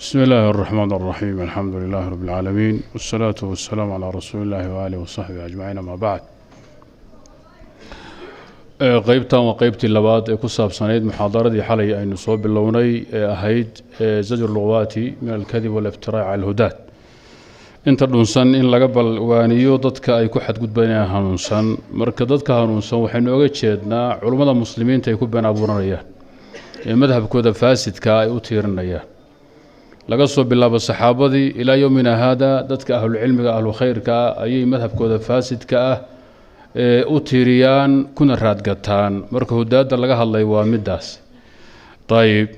بسم الله الرحمن الرحيم، الحمد لله رب العالمين، والصلاة والسلام على رسول الله وآله وصحبه أجمعين، أما بعد. Qeybtan waa qeybtii labaad ee ku saabsanayd muxaadaradii xalay aynu soo bilownay ee ahayd زجر الغواة من الكذب والافتراء على الهداة. Inta dhunsan in laga balwaaniyo dadka ay ku xadgudbanayaan hanuunsan. Marka dadka hanuunsan waxaynu oga jeednaa culummada muslimiinta ay ku been abuuranayaan ee madhabkooda faasidka ay u tiirinayaan, laga soo bilaabo saxaabadii ilaa يومنا هذا. Dadka ahlucilmiga, ahlu khayrka ah ayay madhabkooda faasidka ah ee u tiiriyaan kuna raadgataan. Marka hudaadda laga hadlay waa midaas. Ayib,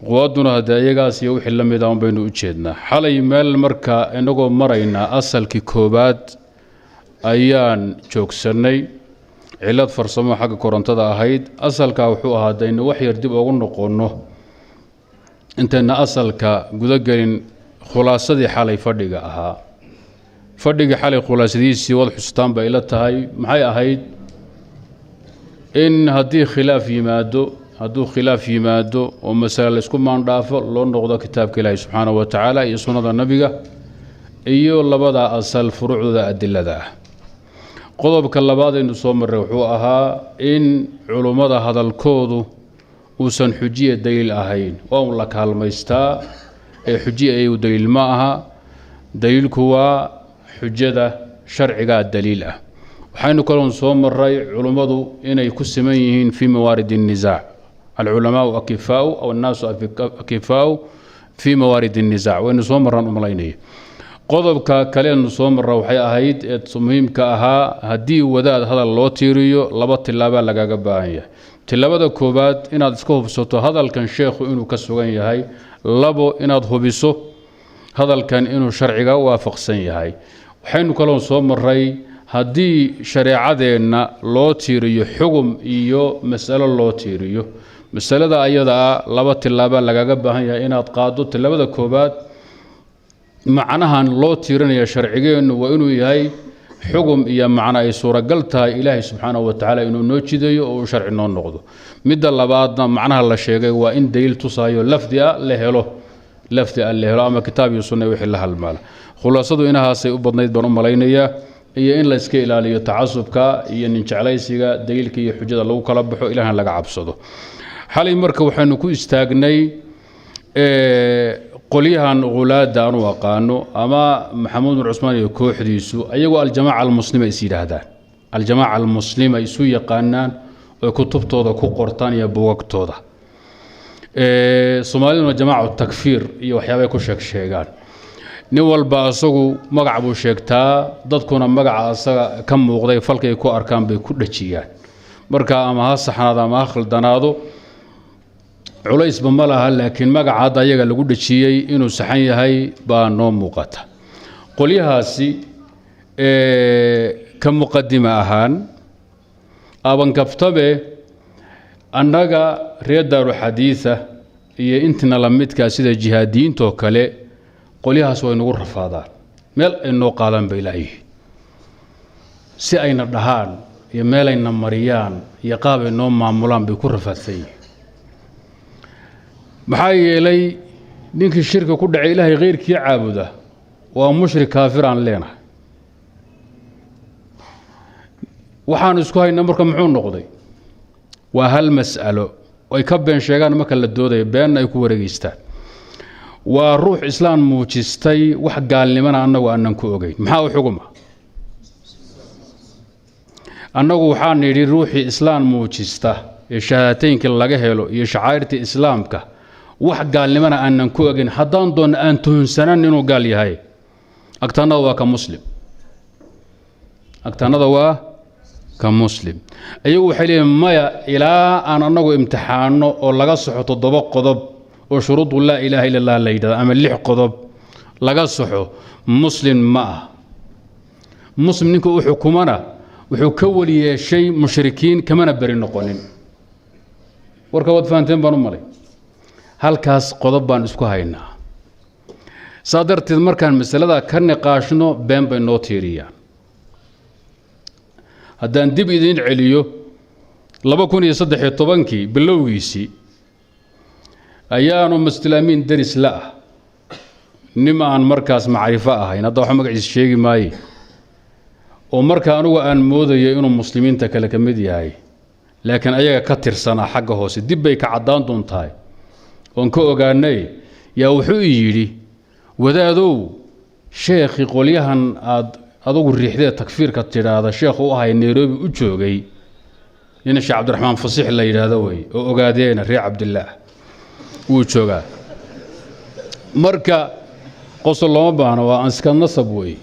quwaaduna haddee iyagaas iyo wixii la mid a un baynu u jeednaa. Xalay meel marka inagoo maraynaa asalkii koobaad ayaan joogsannay, cilad farsamo xagga korontada ahayd. Asalkaa wuxuu ahaa, daynu wax yar dib ugu noqonno intayna asalka gudagelin, khulaasadii xalay fadhiga ahaa. Fadhigii xalay khulaasadiisii waad xustaan bay ila tahay. Maxay ahayd? In haddii khilaaf yimaado, hadduu khilaaf yimaado oo masale laysku maandhaafo, loo noqdo kitaabka Ilaahi subxaanahu wa tacaala iyo sunnada nabiga iyo labada asal furuucdooda adilada ah. Qodobka labaad aynu soo marray wuxuu ahaa in culummada hadalkoodu uusan xujiya daliil ahayn. Waa un la kaalmaystaa ee xujiya iyagu daliil ma aha. Daliilku waa xujada sharcigaa daliil ah. Waxaynu kaloon soo maray culummadu inay ku siman yihiin في موارد النزاع، العلماء أكفاء أو الناس أكفاء في موارد النزاع. Waynu soo marraan umalaynaya. Qodobka kaleenu soo marra waxay ahayd ee muhiimka ahaa, haddii wadaad hadal loo tiiriyo, laba tilaabaa lagaga baahan yahay. Tilaabada koowaad, inaad iska hubsato hadalkan sheekhu inuu ka sugan yahay. Labo, inaad hubiso hadalkan inuu sharciga waafaqsan yahay. Waxaynu kaloo soo maray, haddii shareecadeenna loo tiiriyo xugum iyo mas'alo loo tiiriyo, masalada ayadaa laba tilaaba lagaga baahan yahay inaad qaado. Tilaabada koowaad, macnahan loo tiirinaya sharcigeennu waa inuu yahay xugum iyo macno ay suuragal tahay Ilaahay subxaanahu wa tacaala inuu noo jideeyo oo uu sharci noo noqdo. Midda labaadna, macnaha la sheegay waa in daliil tusaayo lafdi a la helo, lafdi a la helo ama kitaab iyo sunna wixii la halmaala. Khulaasadu inahaasay u badnayd baan u malaynayaa, iyo in la iska ilaaliyo tacasubka iyo ninjeclaysiga daliilka iyo xujada lagu kala baxo, Ilahna laga cabsado. Xalay marka waxaynu ku istaagnay qolyahan ghulaadda aanu aqaano ama Maxamuud bin Cusmaan iyo kooxdiisu, ayagoo الجماعة المسلمة is yidhaahdaan, الجماعة المسلمة isu yaqaanaan oy kutubtooda ku qortaan iyo buugagtooda. Soomaaliduna جماعة تكفير iyo waxyaabay ku sheeg sheegaan. Nin walba asagu magac buu sheegtaa, dadkuna magaca asaga ka muuqday falkay ku arkaan bay ku dhajiyaan. Marka ama ha saxnaado ama ha khaldanaado, culaysba ma laha, laakiin magaca hadda ayaga lagu dhajiyey inuu saxan yahay baa noo muuqata. Qolyahaasi ka muqadima ahaan abankaftabe, annaga reer Daaru Xadiida iyo intina la midkaa sida jihaadiyiintoo kale, qolyahaas way nagu rafaadaan. Meel ay noo qaadaan bay laayihiin, si ayna dhahaan iyo meelayna mariyaan iyo qaab ay noo maamulaan bay ku rafaadsan yihiin. Maxaa yeelay, ninkii shirka ku dhacay, Ilaahay khayrkii caabuda, waa mushrik kaafir aan leenahay. Waxaan isku hayna marka muxuu noqday? Waa hal mas'alo ay ka been sheegaan marka la doodayo, beenna ay ku wareegeystaan. Waa ruux islaam muujistay, wax gaalnimana annagu aanan ku ogeyn. Maxaa u xuguma? Annagu waxaan nidhi, ruuxii islaam muujista ee shahaateynkii laga helo iyo shacaa'irtii islaamka, wax gaalnimana aanan ku ogeyn, haddaan doonno aan tuhunsanan inuu gaal yahay, agtaannada waa ka muslim, agtaannada waa ka muslim. Iyagu waxay leeyihin maya, ilaa aan annagu imtixaano oo laga saxo toddoba qodob oo shuruudu لا إله إلا الله la yidhahdo ama lix qodob laga saxo, muslim ma ah. Muslim ninka u xukumana wuxuu ka weli yeeshay mushrikiin, kamana beri noqonin. Warka waad fahanteen baan u malay. Halkaas qodob baan isku haynaa. Saa darteed markaan masalada ka niqaashno, been bay noo tiiriyaan. Haddaan dib idiin celiyo, 2013-kii bilowgiisii ayaanu Masjidul Amiin deris la ah. Nim aan markaas macrifo ahayn, hadda wax magaciisa sheegi maaye, oo marka anugu aan moodayo inuu muslimiinta kale ka mid yahay, laakiin ayaga ka tirsanaa xagga hoose, dib bay ka caddaan doontahay oon ka ogaanay, yaa wuxuu yidhi: "Wadaadow, sheekhii qolyahan aad adugu riixdee takfiirka tidhaahda sheekhu u ahay Nairobi u joogay, nin Sheekh Cabdiraxmaan Fasiix la yidhaahdo wey oo ogaadeena reer Cabdillaah wuu joogaa." Marka qosol looma baahno, waa anska nasab wey.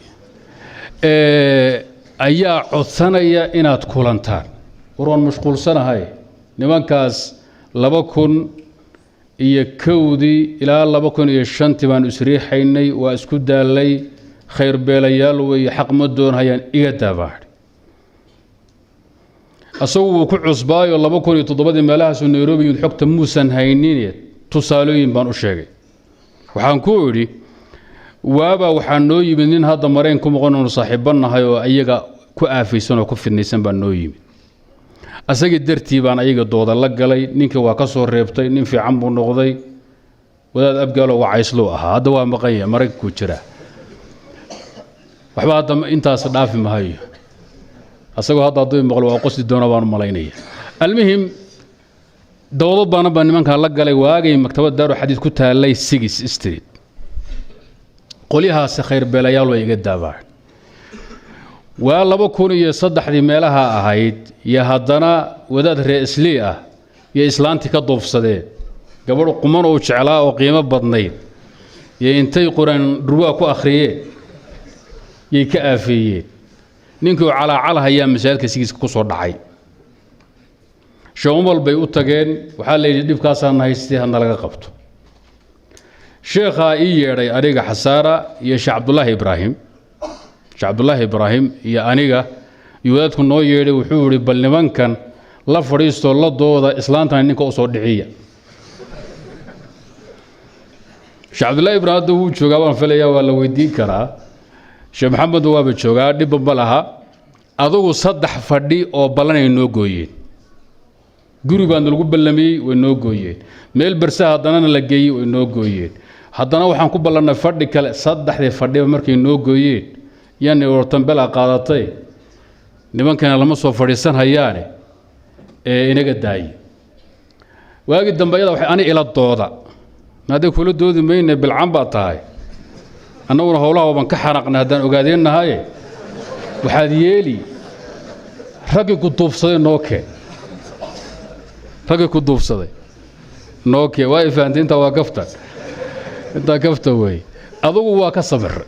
Ayaa codsanaya inaad kulantaan. War waan mashquulsanahay. Nimankaas 2001-dii ilaa 2005-tii baanu isriixaynay, waa isku daallay, khayr beelayaal weeye, xaq ma doonhayaan, iga daabaadh. Asagu wuu ku cusbaayo, 2007-dii meelahaasuu Nairobi yimid, xogta muusan haynin. Tusaalooyin baan u sheegay. Waxaan ku idhi, waabaa waxaa noo yimid nin hadda marayn ku maqan oonu saaxiibba nahay oo ayaga ku aafaysan oo ku fidnaysan baa noo yimid. Asagii dartii baan ayaga dooda la galay. Ninkii waa ka soo reebtay, nin fiican buu noqday, wadaad Abgaalo wacayslow ahaa. Hadda waa maqan yahay, Maraykankuu jiraa. Waxba hadda intaas dhaafi mahayo. Asagoo hadda hadduu maqlo waa qosli doona baan u malaynaya. Almuhim, doodo baana baa nimankaa la galay waagay maktabad Daaru Xadiid ku taallay Six Street. Qolyahaasi khayr beelayaal way, iga daabaan. Waa 2003-dii meelaha ahayd, iyo haddana wadaad ree Islii ah iyo islaantii ka duufsadeen, gabadh quman uu jeclaa oo qiimo badnayd, iyo intay Qur-aan dhurwaa ku akhriyeen yay ka aafeeyeen. Ninkii calaacal hayaa masaajidka sigiiska ku soo dhacay. Sheekh bay u tageen. Waxaa la yidhi, dhibkaasaana haystay, hadna laga qabto. Sheekhaa ii yeedhay aniga Xasaara iyo Sheekh Cabdulaahi Ibraahim. Sheekh Cabdulaahi Ibraahim iyo aniga iyo wadaadku noo yeedhay. Wuxuu yidhi, bal nimankan la fadhiistoo la dooda, islaantana ninka u soo dhiciya. Sheekh Cabdullaahi Ibraahim hadda wuu joogaa baan filayaa, waa la weydiin karaa. Sheekh Maxamed waaba joogaa, dhibba ma laha. Adugu saddex fadhi oo ballanay noo gooyeen. Guri baa nalagu ballamiyey, way noo gooyeen. Meel berse haddanana la geeyey, way noo gooyeen. Haddana waxaan ku ballannay fadhi kale. Saddexdii fadhiba markay noo gooyeen, yani wartambela qaadatay, nimankana lama soo fadhiisan hayaane ee inaga daaye. Waagii dambe iyada waxay ani ila dooda, maadee kula doodi mayne, bilcan baa tahay, annaguna howlaha baan ka xanaaqnay haddaan ogaadeennahaye. Waxaad yeeli, raggii ku duufsaday noo keen, raggii ku duufsaday noo keen. Waa ifahantay? Intaa waa kaftan, intaa kafta weeye. Adugu waa ka sabir.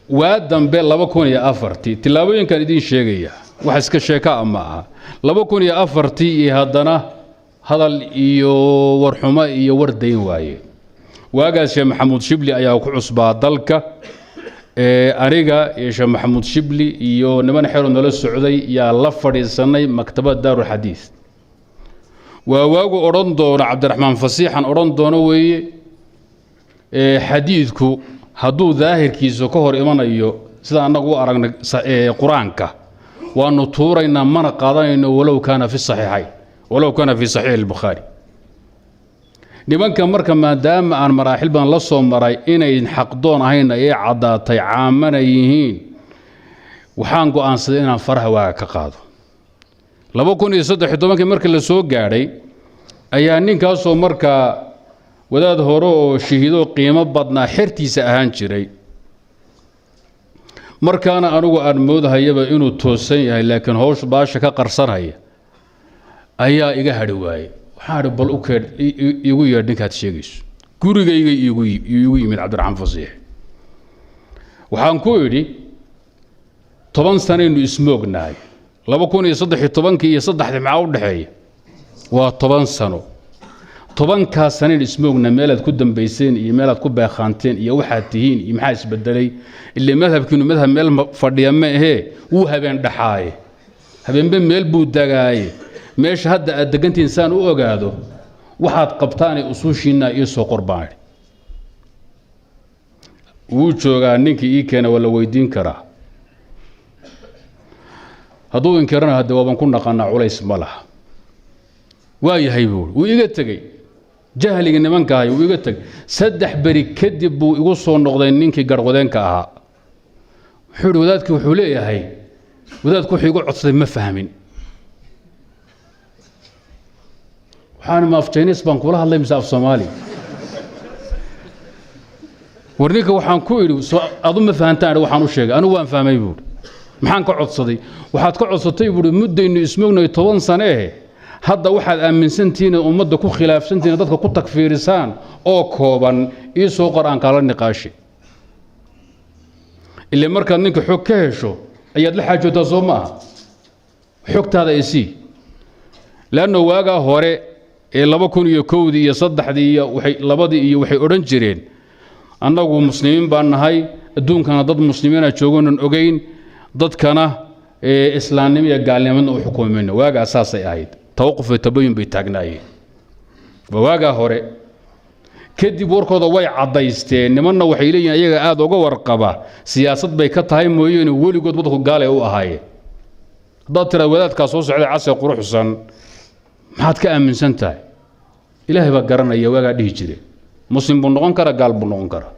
Waa dambe 2004-tii, tillaabooyinkan idiin sheegaya wax iska sheekaa ma aha. 2004-tii iyo haddana hadal iyo warxumo iyo war dayn waaye. Waagaas Sheekh Maxamuud Shibli ayaa ku cusbaa dalka. Aniga iyo Sheekh Maxamuud Shibli iyo niman xero nala socday yaa la fadhiisanay maktabad Daarulxadiid. Waa waagu odhan doono Cabdiraxmaan Fasiixan odhan doono weeye, xadiidku hadduu daahirkiisu ka hor imanayo sida annagu u aragnay Qur-aanka, waanu tuuraynaa, mana qaadanayno, walow kaana fi saxiixayn, walow kaana fi saxiix albukhaari. Nimanka marka, maadaama aan maraaxil badan la soo maray, inayn xaqdoon ahayn ayay caddaatay, caamana yihiin, waxaan go'aansaday inaan faraha waaga ka qaado. 2013-kii markii la soo gaadhay ayaa ninkaasoo markaa wadaad hore oo shahiidoo qiimo badnaa xertiisa ahaan jiray, markaana anugu aan moodahayaba inuu toosan yahay, laakiin howsha baasha ka qarsanhaya, ayaa iga hadhi waayey. Waxaan idhi, bal u keedh, iigu yeedh ninkaad sheegayso. Gurigayga iigu yimid Cabdiraxmaan Fasiix. Waxaan ku idhi, 10 sanaynu ismoognahay. 2013-kii iyo saddexdii maxaa u dhexeeya? Waa 10 sano. 10-kaas sanaynu ismoogna, meelaad ku dambayseen iyo meelaad ku beekhaanteen iyo waxaad tihiin iyo maxaa isbedelay? Ile madhabkiinu madhab meel fadhiya ma ahee, wuu habeen dhaxaaye, habeenbe meel buu dagaaye. Meesha hadda aad degantihiin saan u ogaado, waxaad qabtaanee usuushiinaa ii soo qor, baan idhi. Wuu joogaa ninkii ii keena, waa la weydiin karaa. Hadduu inkirana, hadde waaban ku naqanaa, culays ma laha. Waa yahay buuri, wuu iga tegey. Jahliga nimanka ahay wuu iga tegay. 3 beri kadib buu igu soo noqday ninkii garwadeenka ahaa. Wuxuu yidhi wadaadkii wuxuu leeyahay, wadaadku wuxuu igu codsaday ma fahmin. Waxaan ma af Chinese baan kula hadlay mise af Soomaali? War ninka waxaan ku idhi adu ma fahantaan, waxaan u sheegay anigu waan fahmay buuri. Maxaan ka codsaday? Waxaad ka codsatay buuri muddaynu ismognay 10 sane eh, hadda waxaad aaminsantihiin oo ummadda ku khilaafsantihiin, dadka ku takfiirisaan oo kooban ii soo qor, aan kaala niqaashi. Ile markaad ninka xog ka hesho ayaad la xaajootaa, soo ma aha? Xogtaada isii. Leanna waagaa hore ee 2001dii iyo 3dii iyo waxay 2dii iyo waxay odhan jireen annagu muslimiin baan nahay, adduunkana dad muslimiina joogoonan ogeyn, dadkana islaamnimo iyo gaalnimadna u xukumi mayno. Waagaa saasay ahayd, tawaquf iyo tabayun bay taagnaayeen. Waa waagaa hore. Kadib warkooda way caddaysteen. Nimanna waxay leeyihin ayaga aada uga warqaba, siyaasad bay ka tahay mooyeene weligood waddanku gaalay u ahaayeen. Haddaad tiraad wadaadkaa soo socday case quruxsan maxaad ka aaminsan tahay? Ilaahay baa garanaya waagaa dhihi jire. Muslim buu noqon karaa, gaal buu noqon karaa.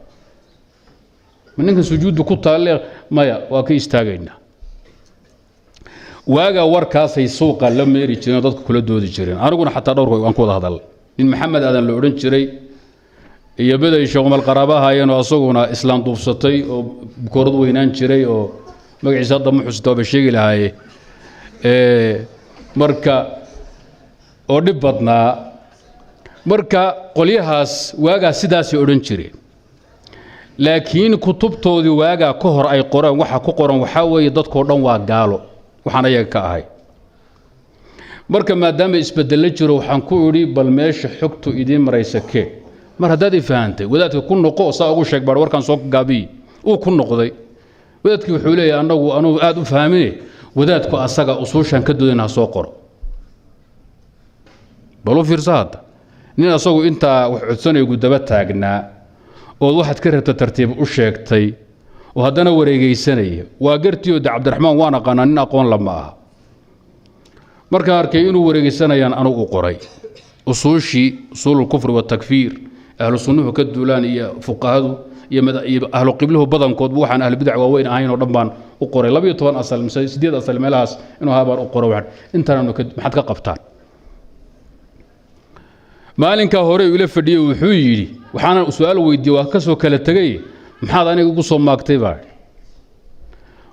Ma ninkan sujuuddu ku taalle? Maya, waa ka istaagaynaa. Waagaa warkaasay suuqa la meeri jireen oo dadka kula doodi jireen. Aniguna xataa dhowrka waan ku wada hadalnay. Nin Maxamed Aadan la odhan jiray iyo beday Sheekh Umal qaraabo ahaayeen oo asaguna islaam duufsatay oo bukoorad weynaan jiray oo magaciisa hadda ma xusuusta, waaba sheegi lahaaye. Marka oo dhib badnaa. Marka qolyahaas waagaa sidaasay odhan jireen, laakiin kutubtoodii waagaa ka hor ay qoreen waxa ku qoran waxaa weeye dadkoo dhan waa gaalo, waxaan ayaga ka ahay. Marka maadaama isbeddello jiro, waxaan ku idhi bal meesha xogtu idiin maraysa kee. Mar haddaad i fahantay, wadaadka ku noqo, saa ugu sheeg baar warkaan soo gaabiyi. Uu ku noqday wadaadkii, wuxuu leeyahay annagu anugu aada u fahmine, wadaadku asaga usuushaan ka doodayna ha soo qoro. Bal u fiirsa hadda, nin asagu intaa wax codsanayo gudaba taagnaa ood waxaad ka rabta tartiib u sheegtay oo haddana wareegaysanaya. Waa gartiyo de Cabdiraxmaan waan aqaanaa, nin aqoon lama aha. Markaan arkay inuu wareegaysanayaan anugu u qoray usuushii usuululkufri watakfiir, ahlu sunnuhu ka duulaan iyo fuqahadu iyo ahlu qibluhu badankoodba, waxaan ahlu bidac waaweyn ahayn oo dhan baan u qoray. 12 asal mise 8 asal meelahaas inuu ahaa baan u qoray. Waxaan intaananu maxaad ka qabtaan? Maalinkaa hore ila fadhiyey wuxuu yidhi, waxaana su-aal weydiiyey, waa ka soo kala tegay, maxaad aniga ugu soo maagtay baa?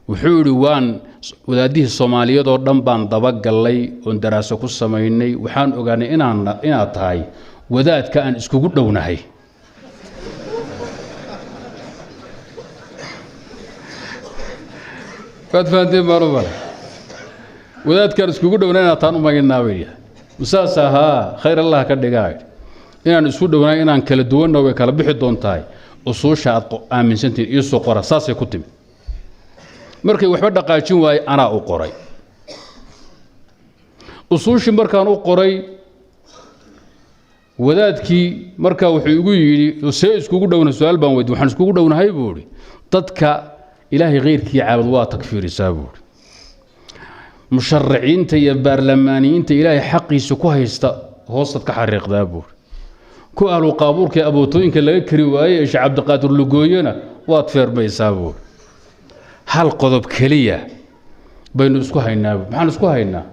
Wuxuu yidhi waan wadaadihii Soomaaliyeed oo dhan baan dabagallay oon daraaso ku samaynay, waxaan ogaanay inaad tahay wadaadka aan iskugu dhownahay. Waad fahanteen baan u malay. Wadaadkaan iskugu dhownahay inaad taan u magaynaa bay yahay. Saas ahaa, khayr allah ka dhigaa. Inaan isku dhownaa, inaan kala duwanna way kala bixi doontahay. Usuusha aad aaminsantihiin iisoo qora. Saasay ku timid. Markay waxba dhaqaajin waaye anaa u qoray usuushii. Markaan u qoray wadaadkii markaa wuxuu igu yidhi see iskugu dhowna? Su-aal baan weydiy. Waxaan iskugu dhownahay buu idhi, dadka ilaahay khayrkii caabud waa takfiirisaa buu idhi, mushariciinta iyo baarlamaaniyiinta ilaahay xaqiisa ku haysta hoostaad ka xariiqdaa buuri, ku ahlu qaabuurka ee abootooyinka laga kari waaye ee Sheekh Cabdiqaadir lugooyona waad feermaysaa buuri. Hal qodob keliya baynu isku haynaa buuri. Maxaan isku haynaa?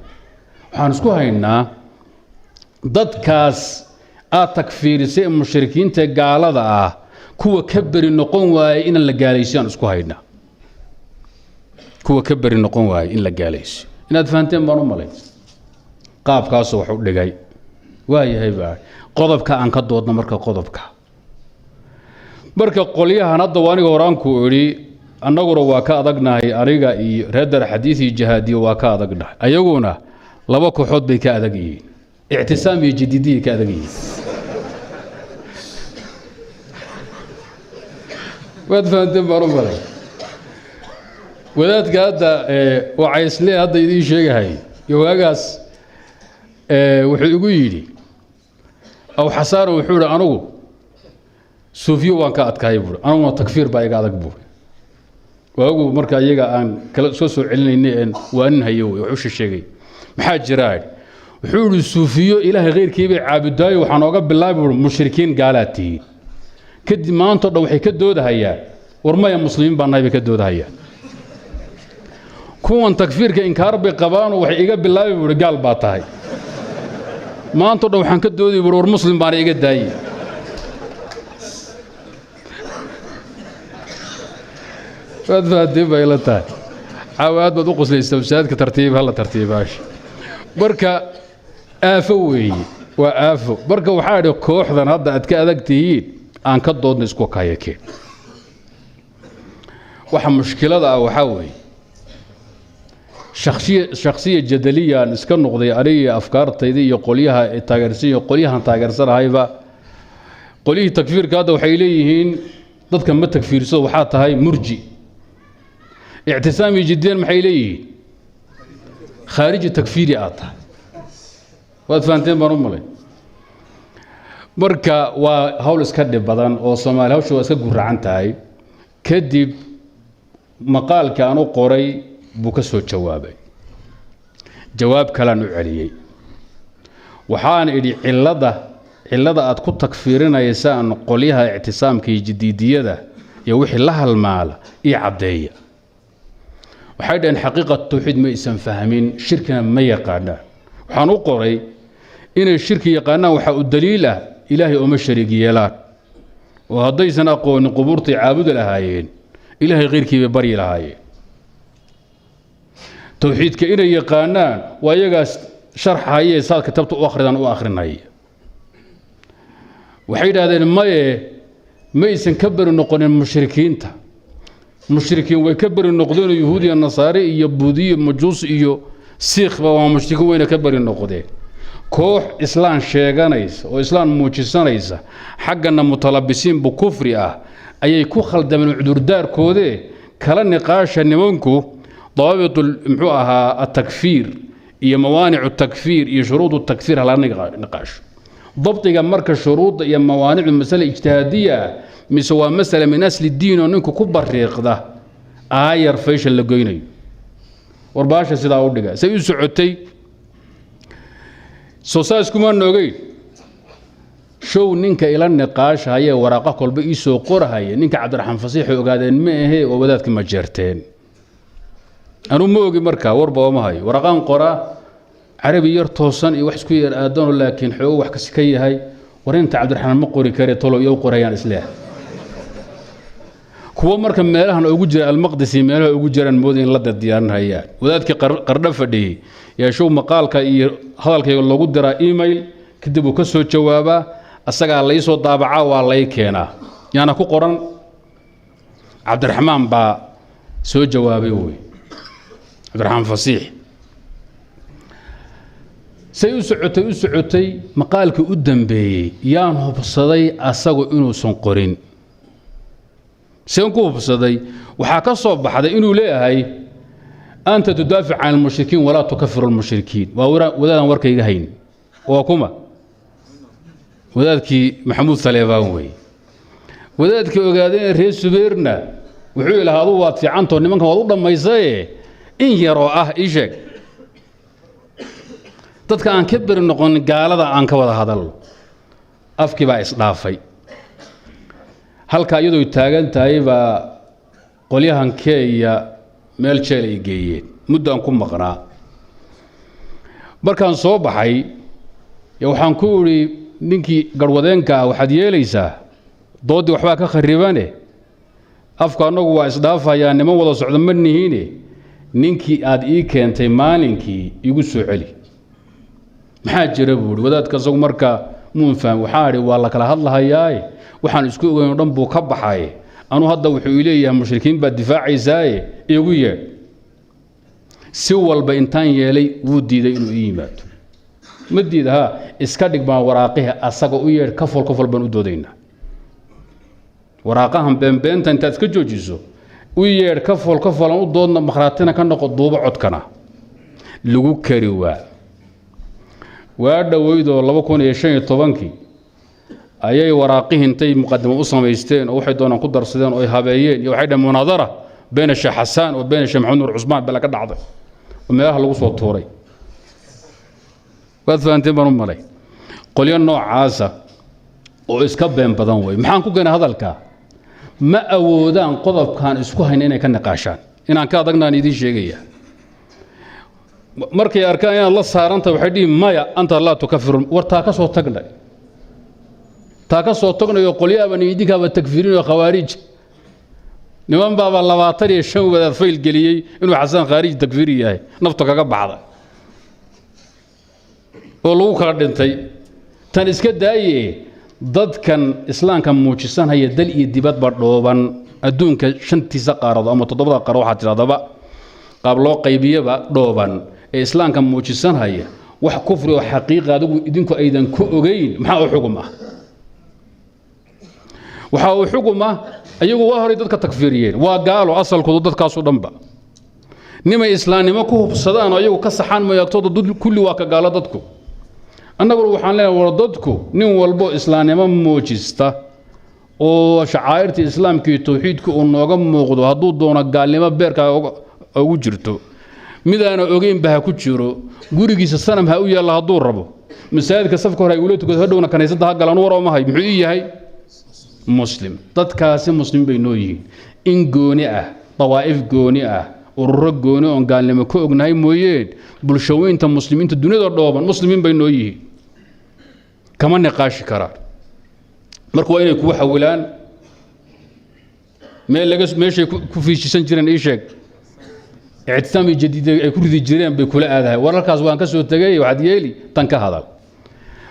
Waxaan isku haynaa dadkaas aad takfiirisay ee mushrikiinta gaalada ah, kuwa ka beri noqon waayey inaan la gaalaysiyo aan isku haynaa. Kuwa ka beri noqon waayey in la gaalaysiyo. Inaad fahanteen baan u malay. Qaabkaasuu wax u dhigay. Waayahay baa qodobka aan ka doodno. Marka qodobka, marka qolyahan hadda waa aniga horaanku idhi, annaguna waa ka adagnahay, aniga iyo reer xadiis iyo jihaadiyo waa ka adagnahay. Ayaguna laba kooxood bay ka adag yihiin, ictisaam iyo jadiidiyay ka adag yihiin. Waad fahanteen baan u malay. Wadaadka hadda wacaysle hadda idiin sheegahay iyo waagaas wuxuu igu yidhi aw xasaano, wuxuu yidhi anugu suufiyo waan ka adkahay buuri, anuguna takfiir baa iga adag buuri. Waagu marka iyaga aan kala soo celinaynay een waanin hayo wey wax u sheegay. Maxaa jiraa? Wuxuu idhi suufiyo Ilaahay khayrkii bay caabudaayo, waxaan ooga bilaabi buui mushrikiin gaalaad tihiin. Kadib maantao dhan waxay ka doodahayaan, war maya muslimiin baa nahay bay ka doodahayaan. Kuwan takfiirka inkaar bay qabaanoo waxay iga bilaabi buuhi gaal baa tahay. Maantao dhan waxaan ka doodaya buui war muslim baana iga daaye. Waad fahanteen bay ila tahay. Caawa aad baad u qoslaysaa, masaajidka tartiib hala tartiibaasha. Marka aafo weeye, waa aafo. Marka waxaa idhi kooxdan hadda aad ka adag tihiin aan ka doodna isku kayakeen. Waxa mushkilada ah waxaa weeye shakhsiya jadaliya aan iska noqday aniga afkaartayda iyo qolyaha taageersan iyo qolyahan taageersanahayba. Qolyihii takfiirka hadda waxay leeyihiin dadka ma takfiirsado, waxaa tahay murji. Ictisaam iyo jiddiyaan maxay leeyihiin? Khaariji takfiiri aad tahay. Waad fahanteen baan u malay. Marka waa hawl iska dhib badan oo Soomaali hawsha waa iska guracan tahay. Kadib maqaalka aan u qoray buu ka soo jawaabay, jawaab kalaan u celiyey. Waxaan idhi cillada aad ku takfiirinaysaan qolyaha ictisaamka iyo jadiidiyada iyo wixii la halmaala io caddeeya. Waxay dhaheen xaqiiqat tawxiid ma aysan fahmin, shirkina ma yaqaanaan. Waxaan u qoray inay shirki yaqaanaan waxaa u daliil ah Ilaahay ooma shariig yeelaan, oo haddaysan aqoonin qubuurtay caabudi lahaayeen, Ilaahay khayrkii bay baryi lahaayeen. Tawxiidka inay yaqaanaan waa iyagaas sharxaye saad kitabta u akhridaan u akhrinaya. Waxay yidhahdeen maye, ma aysan ka beri noqonin mushrikiinta. Mushrikiin way ka beri noqdeenoo yuhuud iyo nasaare iyo buudiyo majuus iyo siikhba waa mushrikiin, wayna ka beri noqdeen. Koox islaan sheeganaysa oo islaan muujisanaysa, xaggana mutalabisiin bukufri ah ayay ku khaldameen cudurdaarkoodee. Kala niqaasha nimanku dawaabit muxuu ahaa atakfiir iyo mawaanicu takfiir iyo shuruud takfiir hala niqaasho. Dabdiga marka shuruudda iyo mawaanicdu masale ijtihaadiya ah mise waa masale min asli diin oo ninku ku bariiqda aayar faysha la goynayo. Warbaasha sidaa u dhiga say u socotay soo saa iskumaan noogeyn. Show ninka ila niqaashahayee waraaqa kolba ii soo qorahaya ninka Cabdiraxmaan Fasiixay ogaadeen ma ahee, waa wadaadka ma jeerteen. Anuu ma ogi, markaa warba ooma hayo. Waraqaan qoraa carabi yar toosan iyo wax isku yar aadanoo, laakiin xoogo wax kasi ka yahay. War inta Cabdiraxmaan ma qori kare, tolo iyo qorayaan isleehay. Kuwo marka meelahan ugu jira Almaqdisi meelaha ugu jiraan mooda in la diyaarinhayaan. Wadaadkii qardho fadhiyey yeeshow maqaalka iyo hadalkayga loogu diraa email, kadib uu ka soo jawaabaa, asagaa lai soo daabacaa, waa lay keenaa, yaana ku qoran Cabdiraxmaan baa soo jawaabay wey, Cabdiraxmaan Fasiix. Say u socotay u socotay, maqaalkii u dambeeyey yaan hubsaday asagu inuusan qorin. Seen ku hubsaday? Waxaa ka soo baxday inuu leeyahay anta tudaafic can almushrikiin walaa tukafiru almushrikiin. Waa wadaadaan warkayga hayn. Waa kuma? Wadaadkii Maxamuud Saleebaan wey. Wadaadkii ogaadeen reer Subeerna wuxuu ilahaa aduu waad fiicantoo nimankan waad u dhammaysaye, in yaroo ah ii sheeg dadka aan ka beri noqon gaalada aan ka wada hadalno. Afkii baa isdhaafay. Halkaa iyadoo taagan tahay baa qolyahan Kenya meel jeel ay geeyeen. Muddaan ku maqnaa. Markaan soo baxay waxaan ku idhi ninkii garhwadeenka ah, waxaad yeelaysaa dooddii waxbaa ka kharibane, afku annagu waa isdhaafayaa, niman wada socdo ma nihiine, ninkii aad ii keentay maalinkii igu soo celi. Maxaa jira buu ihi wadaadka isagu. Marka muun faham. Waxaa idhi waa la kala hadlahayaaye, waxaan isku ogeyn oo dhan buu ka baxay. Anuu hadda wuxuu ii leeyahay mushrikiin baad difaacaysaaye igu yeedh. Si walba intaan yeelay wuu diiday inuu ii yimaado. Ma diida haa, iska dhig baan waraaqihii asaga u yeedh, kafol kafol baan u doodaynaa. Waraaqahan beenbeenta intaad iska joojiso u yeedh, kafol kafolan u doodna, makhraatina ka noqo, duubo codkana. Lagu kari waa. Waa dhoweydoo 2015-kii ayay waraaqihii intay muqadimo u samaysteen oo waxay doonaan ku darsadeen oo ay habeeyeen iyo waxay dhaheen munaadara bayna Sheekh Xasaan oo bayna Sheekh Maxamed Nuur Cusmaan bala ka dhacday oo meelaha lagu soo tuuray. Waad fahanteen baan u malay. Qolyo noocaasa oo iska been badan wey. Maxaan ku keenay hadalka? Ma awoodaan qodobkaan isku hayna inay ka niqaashaan. Inaan ka adagnaan idiin sheegaya. Markay arkaan inaad la saarantahay, waxay dhihi: "Maya, anta laa tukafiru." War taa ka soo tagnay, taa ka soo tagnayoo qolyaaban idinkaaba takfiirinoo khawaarij. Niman baaba 25 wadaad fayl geliyey inuu Xasan khaarij takfiiri yahay, naftu kaga baxda oo lagu kala dhintay. Tan iska daaye, dadkan islaamka muujisanhaya dal iyo dibadba dhooban, adduunka shantiisa qaarado ama toddobada qaaro, waxaa tidhahdaba qaab loo qaybiyaba, dhooban ee islaamka muujisanhaya, wax kufri oo xaqiiqa adigu idinku aydan ku ogeyn, maxaa u xugum ah? Waxaa uu xugum ah, iyagu waa horay dadka takfiiriyeen, waa gaalo asalkoodu dadkaasu dhanba. Nimay islaamnimo ku hubsadaan oo iyagu ka saxaan mooyo, agtooda kulli waa ka gaalo dadku. Annaguna waxaan leenahay: war dadku nin walbo islaamnimo muujista oo shacaa'irta islaamka iyo tawxiidka uu nooga muuqdo, hadduu doono gaalnimo beerkaa ugu jirto, midaana ogeynba ha ku jiro, gurigiisa sanam ha u yaalla hadduu rabo, masaajidka safka hore ay ula tukado, hadhowna kaniisadda ha galaan, war ooma hay, muxuu ii yahay? Muslim. Dadkaasi muslim bay noo yihiin. In gooni ah, dawaa'if gooni ah, ururo gooni oon gaalnimo ka ognahay mooyeen, bulshaweynta muslimiinta duniyada dhooban muslimiin bay noo yihiin. Kama niqaashi karaan. Marka waa inay kugu xawilaan meel laga meeshay ku fiijisan jireen. Ii sheeg, ictisaam iyo jadiid ay ku ridi jireen bay kula aadahay. War halkaas waan ka soo tegay, waxaad yeeli tan ka hadal.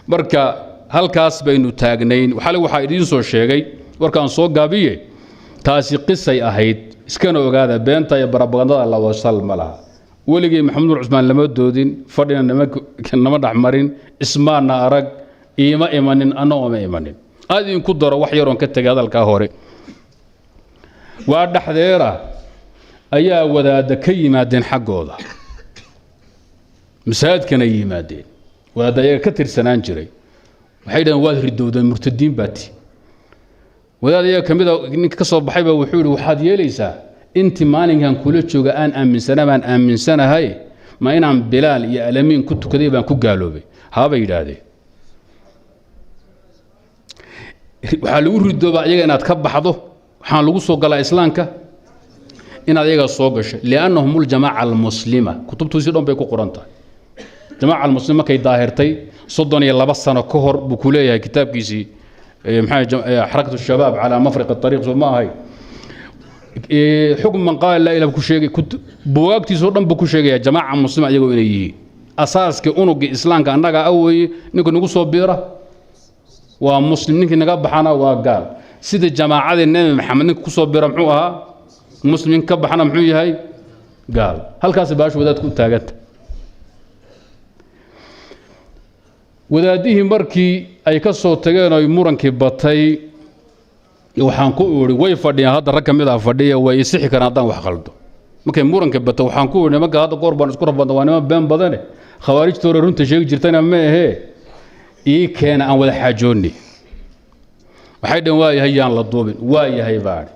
Marka halkaas baynu taagnayn. Waxaa waxaa idiin soo sheegay warkaan soo gaabiye, taasi qisay ahayd. Iskana ogaada, beenta iyo barabagandada la wasal ma laha. Weligii Maxamed Nur Cusmaan lama doodin, fadhina nama dhexmarin, ismaana arag, iima imanin, anna ooma imanin. Aad idinku daro wax yaroon ka tegay hadalkaa hore. Waa dhexdeera ayaa wadaadda ka yimaadeen xaggooda, masaajidkana yimaadeen. Wadaadda ayaga ka tirsanaan jiray waxay dhaheen: "Waad ridowdeen, murtadiin baati." Wadaad ayaga ka mida ninka ka soo baxayba wuxuu yidhi: "Waxaad yeelaysaa intii maalinkan kula jooga aan aaminsanaa baan aaminsanahay, ma inaan Bilaal iyo Alamiin ku tukaday baan ku gaaloobay?" Haabay yidhaahdeen. Waxaa lagu ridoobaa iyaga inaad ka baxdo, waxaan lagu soo galaa islaamka inaad iyaga soo gasho, liannahum aljamaaca almuslima. Kutubtuisi dhan bay ku qoran tahay. Jamaaca almuslima markay daahirtay 32 sano ka hor buu ku leeyahay kitaabkiisii, maxaa, Xarakatu Shabaab calaa mafriq ariiq, soo ma ahay? Xukm man qaala laa ilaha ku sheegay, buwaagtiisoo dhan buu ku sheegaya jamaaca muslima iyagoo inay yihiin asaaskii unugii islaamka. Annagaa aweeye, ninka nagu soo biira waa muslim, ninkii naga baxana waa gaal. Sida jamaacadii Nebi Maxamed, ninka ku soo bira muxuu ahaa? Muslim. Ninka ka baxana muxuu yahay? Gaal. Halkaas baashu wadaadku u taaganta. Wadaadihii markii ay ka soo tageen oy murankii batay, waxaan ku idhi, way fadhiyaan hadda, rag ka mid ah fadhiya, way isixi karaan haddaan wax qaldo. Markay murankii batay waxaan ku idhi: "Nimanka hadda goor baan isku rabadna, waa niman been badane, khawaarijta hore runta sheegi jirtana ma ahee, ii keena aan wada xaajoonni." Waxay dhaheen: "Waa yahay, yaan la duubin." Waa yahay baadhi,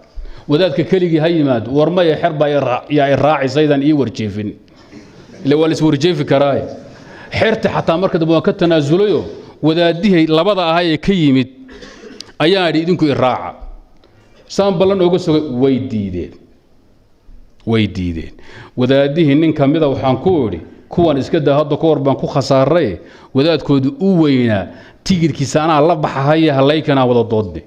wadaadka keligii ha yimaado. War maya, xer baa yaa i raacisaydaan ii warjeefin, ile waa la iswarjeefi karaaye. Xerta xataa marka dambe waan ka tanaasulayoo wadaadihii labada ahaa ee ka yimid ayaan idhi: "Idinku i raaca." Saan ballan ooga sogay, way diideen, way diideen. Wadaadihii nin ka mida waxaan ku idhi: "Kuwan iska daa, hadda ka hor baan ku khasaaray wadaadkoodu u weynaa, tigirkiisa anaa la baxahaya, hallaykanaa wada doodne."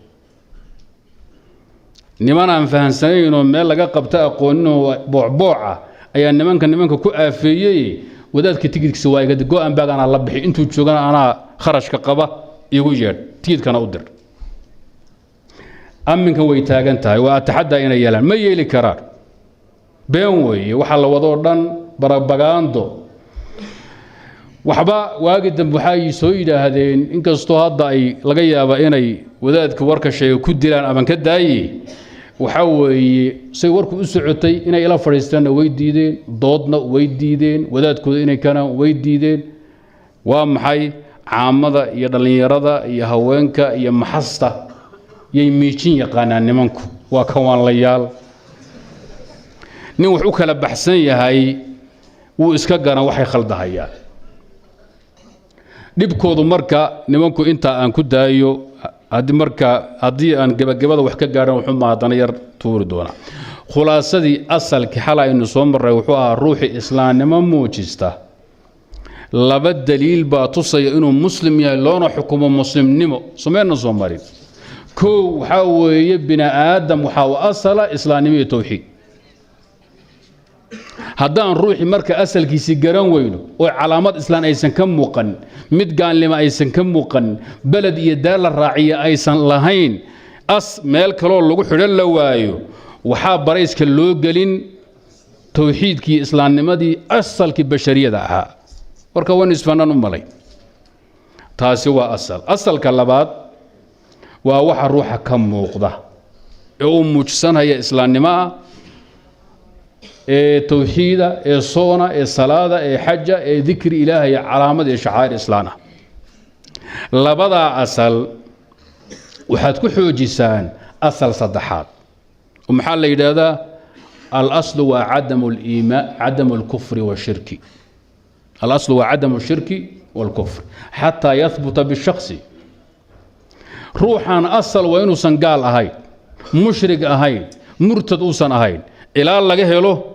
Niman aan fahansanaynoo meel laga qabta aqooninoo boocbooca ayaa nimanka ku aafeeyey. Wadaadka tigidkiisa waa iga go-an baag, anaa la bixi, intuu joogana anaa kharashka qaba, igu yeedh, tigidkana u dir. Aminkan way taagan tahay, waa ataxaddaa inay yeelaan. Ma yeeli karaan, been weeye waxaa la wadoo dhan, barabagaando. Waxba waagi dambe waxay soo yidhaahdeen, inkastoo hadda ay laga yaaba inay wadaadka warka sheega ku dilaan aban ka daaye, waxaa weeye say warku u socotay, inay ila fadhiistaanna way diideen, doodna way diideen, wadaadkooda inay kanaan way diideen. Waa maxay? Caamada iyo dhallinyarada iyo haweenka iyo maxasta yay miijin yaqaanaan nimanku, waa kawaanlayaal. Nin wax u kala baxsan yahay wuu iska garan waxay khaldahayaan. Dhibkoodu marka nimanku intaa aan ku daayo, haddii marka haddii aan gebagabada wax ka gaadhan, wuxuu maadana yar tuuri doonaa. Khulaasadii asalkii xalay aynu soo marray wuxuu ahaa: ruuxii islaamnimo muujista, laba daliil baa tusaya inuu muslim yahay, loona xukumo muslimnimo. Sameyna soo marin. Kow waxaa weeye, bini aadam waxaa u asala islaamnimo iyo towxiid. Haddaan ruuxii marka asalkiisii garan weyno oo calaamad islaan aysan ka muuqan, mid gaalnimo aysan ka muuqan, beled iyo daar la raaciya aysan lahayn, as meel kaloo lagu xidhan la waayo, waxaa barayska loo gelin towxiidkii, islaamnimadii asalkii bashariyada ahaa. Marka waynu isfanaan u malay, taasi waa asal. Asalka labaad waa waxa ruuxa ka muuqda ee uu muujisanhaya islaamnimo ah, ee towxiida, ee soona, ee salaada, ee xaja, ee dikri ilaahay, calaamad iyo shacaa'ir islaan ah. Labadaa asal waxaad ku xoojisaan asal saddexaad. Maxaa la yidhaahdaa? Alaslu waa cadamu liimaan, cadamu alkufri washirki. Alaslu waa cadamu الshirki wاlkufr xataa yahbuta bishaksi. Ruuxan asal waa inuusan gaal ahayn, mushrig ahayn, murtad uusan ahayn, ilaa laga helo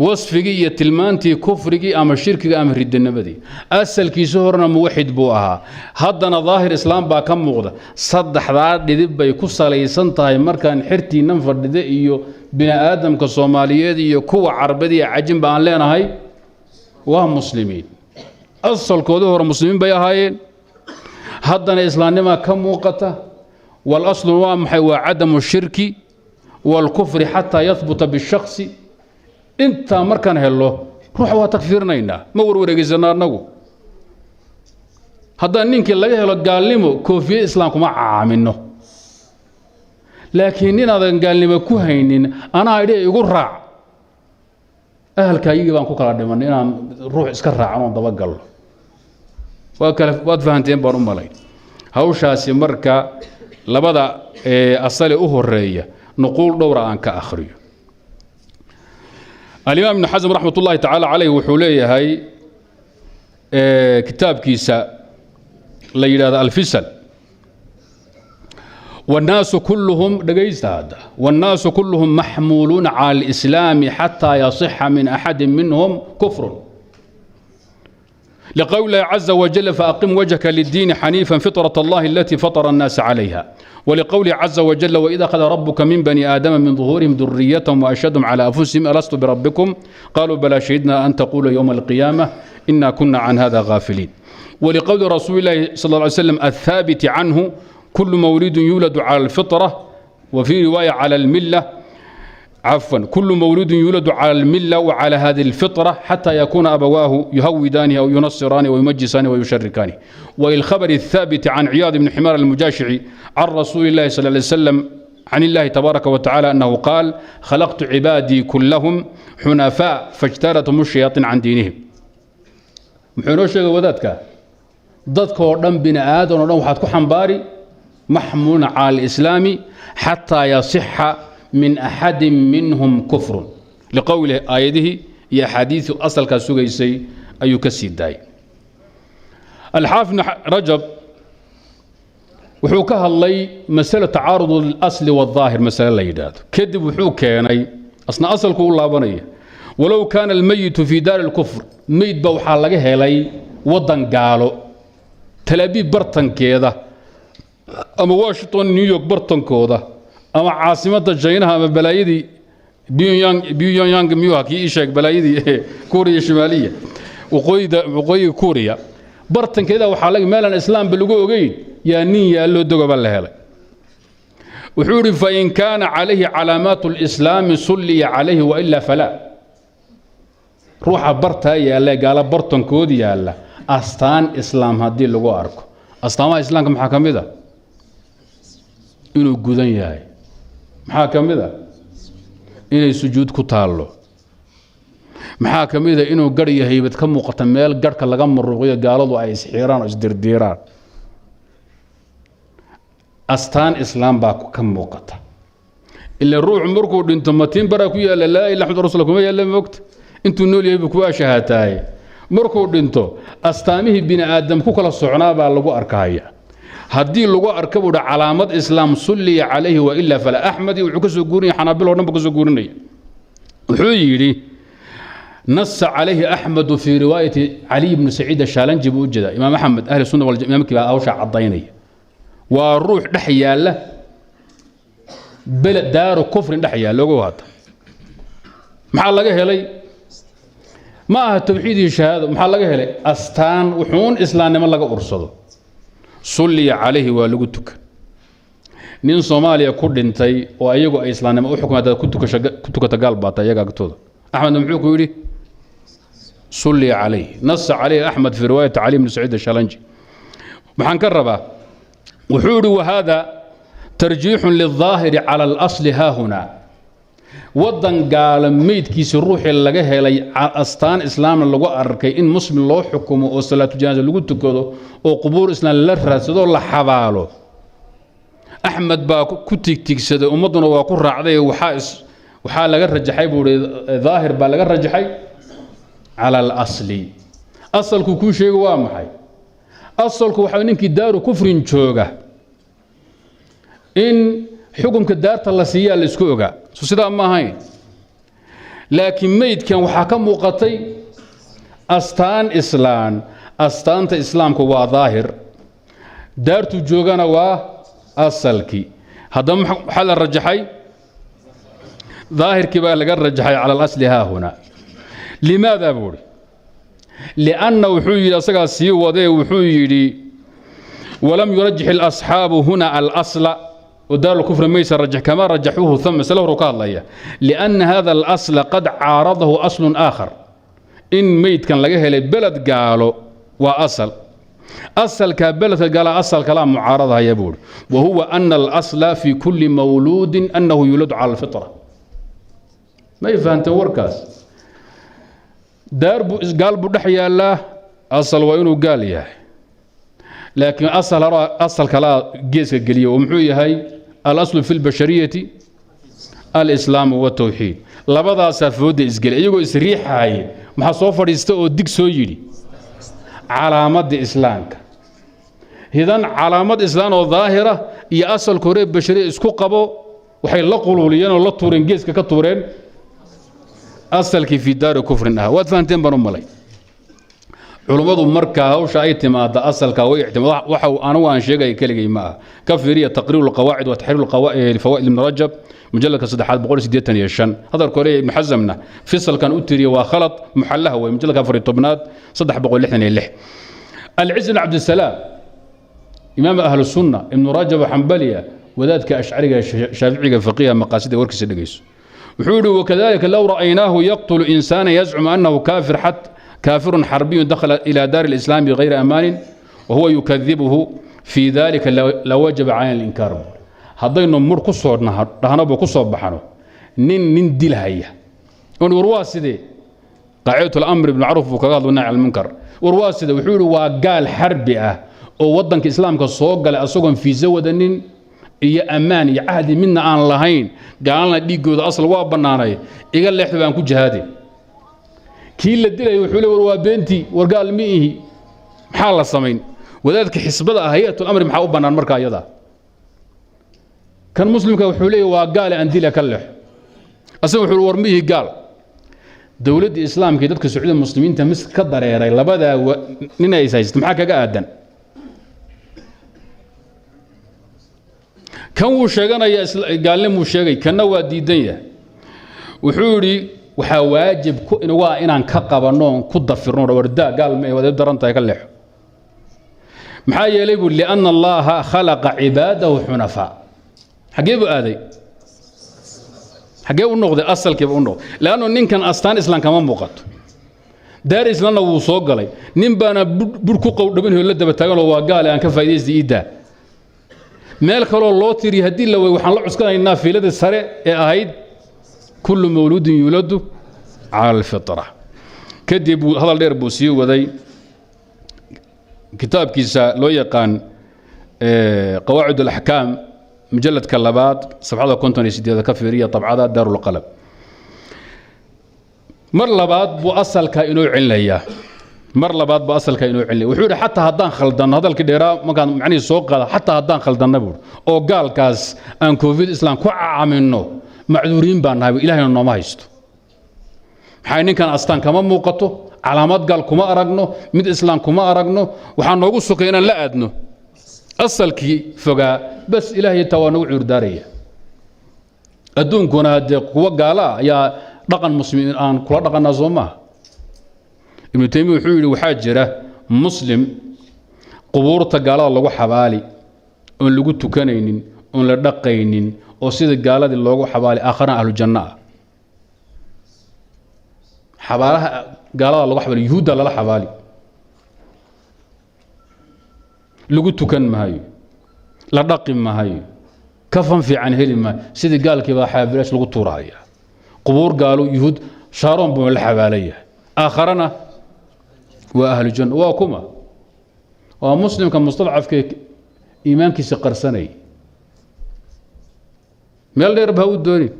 wasfigii iyo tilmaantii kufrigii ama shirkiga ama ridanimadii. Asalkiisi horena muwaxid buu ahaa, haddana daahir islaam baa ka muuqda. Saddexdaa dhidib bay ku salaysan tahay. Markaan xertiinnan fadhida iyo bini aadamka Soomaaliyeed iyo kuwa Carabad iyo Cajinba aan leenahay waa muslimiin, asalkoodii hore muslimiin bay ahaayeen, haddana islaamnimaa ka muuqata. Walaslu waa maxay? Waa cadamu shirki wاlkufri xataa yahbuta bishaksi. Intaa markaan helo, ruuxa waa takfiirinaynaa, ma warwareegeysana annagu. Haddaan ninkii laga helo gaalnimo, koofiye islaam kuma caamino. Laakiin ninaadan gaalnimo ku haynin, anaa idhi igu raac, ahalka ayagii baan ku kala dhimanay inaan ruux iska raacan oon dabagalno. Waa kale, waad fahanteen baan u malay hawshaasi. Marka labada asale u horeeya nuquul dhowra aan ka akhriyo. Alimaam Ibnu Xasm raxmat ullahi tacaala caleyh wuxuu leeyahay kitaabkiisa la yidhahdo Alfisal: والناس كلهم، dhegaysta hadda، والناس كلهم محمولون على الإسلام حتى يصح من أحد منهم كفر، لقول الله عز وجل: فأقم وجهك للدين حنيفا فطرة الله التي فطر الناس عليها، ولقوله عز وجل: وإذا أخذ ربك من بني آدم من ظهورهم ذريتهم وأشهدهم على أنفسهم ألست بربكم قالوا بلى شهدنا أن تقولوا يوم القيامة إنا كنا عن هذا غافلين، ولقول رسول الله صلى الله عليه وسلم الثابت عنه: كل مولود يولد على الفطرة، وفي رواية على الملة، عفوا، كل مولود يولد على الملة وعلى هذه الفطرة حتى يكون أبواه يهودانه أو ينصرانه ويمجسانه ويشركانه، وللخبر الثابت عن عياض بن حمار المجاشعي عن رسول الله صلى الله عليه وسلم عن الله تبارك وتعالى أنه قال: خلقت عبادي كلهم حنفاء فاجتالتهم الشياطين عن دينهم. Muxuu inoo sheegay wadaadka? Dadka oo dhan, bini aadan oo dhan, waxaad ku xambaari maxmuulun cala alislaami xataa yasixa min axadin minhum kufrun, liqowlihi. Aayadihii iyo axaadiiu asalkaa sugaysay ayuu ka sii daayay. Alxaafid Ibn Rajab wuxuu ka hadlay masale tacaarud alasli waاdaahir, masale la yidhaahdo. Kadib wuxuu keenay asna asalku u laabanaya: walow kaana almeyitu fii daari اlkufr. Meyd ba waxaa laga helay waddan gaalo, Talaabiib bartankeeda ama Washington, New York bartankooda ama caasimadda Jaynaha ama balaayadii Pyongyang. Pyongyang miyuu kii ii sheeg? Balaayadii Kuuriya Shimaaliya, waqooyida, waqooyiga Kuuriya bartankeeda waxaa laga meelaan islaamba lagu ogeyn yaa nin yaallo dogoba la helay. Wuxuu yidhi: fain kaana calayhi calaamaat اlislaami sulliya calayhi wailaa falaa. Ruuxa bartaa yaalla, gaalo bartankood yaalla, astaan islaam haddii lagu arko, astaamaha islaamka maxaa ka mid a? Inuu gudan yahay. Maxaa ka mid a? Inay sujuud ku taallo. Maxaa ka mid a? Inuu garh iyo haybad ka muuqata, meel garhka laga maruuqiyo gaaladu ay isxiiraan oo isdirdiiraan, astaan islaam baa ka muuqata. Ila ruuxu markuu dhinto matiin baraa ku yaalla laa ilaha illa rasul kuma yaalla, moogta. Intuu nool yahay buu ku ashahataaye. Markuu dhinto, astaamihii bini aadam ku kala socnaa baa lagu arkahaya. Haddii lagu arka, buu calaamad islaam, sulliya calayhi, wailaa fala. Axmed wuxuu ka soo guurinaya, Xanaabil o dhan buu ka soo guurinaya. Wuxuu yidhi: nasa calayhi Axmedu fii riwaayati Caliy bni Saciid Ashaalanji buu u jeedaa. Imaam Axmed, ahli sunna wal imaamkii baa hawshaa caddaynaya. Waa ruux dhex yaalla beled daaru kufrin dhex yaalla. Ogow hadda, maxaa laga helay? Ma aha tawxiid iyo shahaado. Maxaa laga helay? Astaan wuxuun islaamnimo laga ursado. Sulliya calayhi, waa lagu tukan. Nin Soomaaliya ku dhintay oo ayagu ay islaamnimo u xukumay, hadaad ku tukata, gaal baata iyaga agtooda. Axmedna muxuu ku yidhi? Sulliya calayhi. Nasa calayhi Axmed fi riwaayati Cali bni Saciid Ashalanji. Maxaan ka rabaa? Wuxuu yidhi: wahada tarjiixun lildaahiri cala alasli haahuna. Waddan gaala meydkiisi ruuxii laga helay, astaan islaamna lagu arkay, in muslim loo xukumo oo salaatu janaasa lagu tukado oo qubuur islaam la raadsado, la xabaalo, Axmed baa ku tigtigsaday, ummadduna waa ku raacday. Waxaa laga rajaxay, buu ihi, daahir baa laga rajaxay cala alasli. Asalku kuu sheegi waa maxay? Asalku waxaa ninkii daaru kufrin jooga in xukunka daarta la siiyaa la isku ogaa. So sidaa ma ahayn? Laakiin meydkan waxaa ka muuqatay astaan islaan. Astaanta islaamku waa daahir, daartu joogana waa asalkii. Haddaba maxaa la rajaxay? Daahirkii baa laga rajaxay cala alasli haahuna. Limaada, buu ihi? Lianna, wuxuu yidhi, asagaa sii wadee, wuxuu yidhi: walam yurajix alasxaabu huna alasla ودار الكفر ميس رجح كما رجحوه. ثم مسألة ركاد لأن هذا الأصل قد عارضه أصل آخر. إن ميت كان لقاه بلد قالوا وأصل أصل كبلد قال أصل كلام معارضة يبول، وهو أن الأصل في كل مولود أنه يولد على الفطرة. ما يفهم وركاس دار قال بدحيا الله أصل وإنه قال ياه، laakiin asal hore asal kalaa geeska geliya oo muxuu yahay? Alaslu fi lbashariyati alislaamu watawxiid. Labadaasaa fooda isgeli, iyagoo isriixaaya. Maxaa soo fadhiista oo dig soo yidhi? Calaamadda islaamka. Hidan calaamad islaan oo daahira iyo asalka hore bashariya isku qabo, waxay la quluuliyeen oo la tuureen, geeska ka tuureen asalkii fii daari kufrin ah. Waad fahanteen baan u malay. Culummadu marka hawsha ay timaada, asalka way ictimaad. Waxa anigu aan sheegaya keligay ma aha. Ka fiiriya Taqriir alqawaacid wa Taxriir Alfawaa'id, Ibn Rajab, mujalladka saddexaad, 185. Hadalka hore Ibn Xasamna fisalkan u tiriye waa khalad. Muxallaha wey, mujalladka 14aad, 366. Alciz bn Cabdisalaam, imaam ahlu sunna, Ibnu Rajab Xambaliya, wadaadka Ashcariga, Shaaficiga, faqiiha maqaasida, warkiisa dhegeyso. Wuxuu yihi: wakadalika low ra'aynaahu yaqtulu insana yazcumu annahu kaafir xat كافر حربي دخل إلى دار الإسلام بغير أمان وهو يكذبه في ذلك، لوجب علينا الإنكار. Haddaynu mur ku soo dhahnabo, ku soo baxno nin dilhaya un, war waa sidee? Qaacidatu alamr bilmacruuf buu kaga hadlo, nahy almunkar. War waa sidee? Wuxuu yihi: waa gaal xarbi ah oo waddanka islaamka soo galay asagoon fiisa wadanin iyo ammaan iyo cahdi midna aan lahayn. Gaalana dhiiggooda asal waa bannaanay. Iga leexda, baan ku jihaadin. Kii la dilaya wuxuu le: war waa beentii, war gaal ma ihi. Maxaa la samayn? Wadaadka xisbada ah, hay'atul amri, maxaa u bannaan markaa iyada? Kan muslimka wuxuu leeyahy: waa gaale, aan dila, ka leexo. Asaga wuxuu: war ma ihi gaal. Dowladda islaamka iyo dadka Sacuudiya, muslimiinta mis ka dareeray, labadaa nin ay haysta, maxaa kaga aadan? Kan wuu sheeganaya gaalnimuu sheegay, kanna waa diidan yahay. Wuxuu yidhi: waxaa waajib waa inaan ka qabanno oon ku dafirno, wardaa gaal ma waad daran tahay, ka leexo. Maxaa yeelay, buu, lianna Allaha khalaqa cibaadahu xunafaa. Xaggee buu aaday? Xaggee u noqday? Asalkiiba u noqday, leannu ninkan astaan islaam kama muuqato, daar islaamna wuu soo galay. Nin baana bur ku qowdhabanhayo, la daba taaganoo waa gaale, aan ka faa'iidaysta iiddaa. Meel kaloo loo tiriyo haddii la way, waxaan la cuskanaynaa fiiladii sare ee ahayd kullu mawluudin yuuladu cala alfitra. Kadib hadal dheer buu sii waday. Kitaabkiisa loo yaqaan Qawaacid alaxkaam, mujalladka labaad, safxada 58 ka fiiriya, dabcada Daarulqalam. Mar labaad buu asalka inoo celinayaa. Mar labaad ba asalka inoo celinay. Wuxuu yidhi, xataa haddaan khaldanno, hadalkii dheeraa markaan macnihii soo qaada, xataa haddaan khaldanna buuri oo gaalkaas aan Covid Islam ku cacamino, macduuriin baan nahay, Ilahayna nooma haysto. Maxay ninkan astaan kama muuqato, calaamad gaal kuma aragno, mid islaam kuma aragno. Waxaa noogu sokay inaan la aadno asalkii fogaa. Bas, Ilaahay taa waa nagu cuurdaaraya. Adduunkuna haddee kuwa gaala ah ayaa dhaqan muslimiin aan kula dhaqannaa, soo maaha? Ibnu Taymiya wuxuu yidhi, waxaa jira muslim qubuurta gaalada lagu xabaali oon lagu tukanaynin, oon la dhaqaynin, oo sida gaaladii loogu xabaali, aakharana ahlu janno ah. Xabaalaha gaalada lagu xabaali, yuhuudda lala xabaali, lagu tukan maayo, la dhaqi maayo, kafan fiican heli maayo, sidii gaalkii baa xaabilaash lagu tuurahaya. Qubuur gaalo, yuhuud, shaaroon buu la xabaalayahay, aakharana waa ahlu janno. Waa kuma? Waa muslimka mustadcafka iimaankiisa qarsanay. Meel dheer baa u doonin.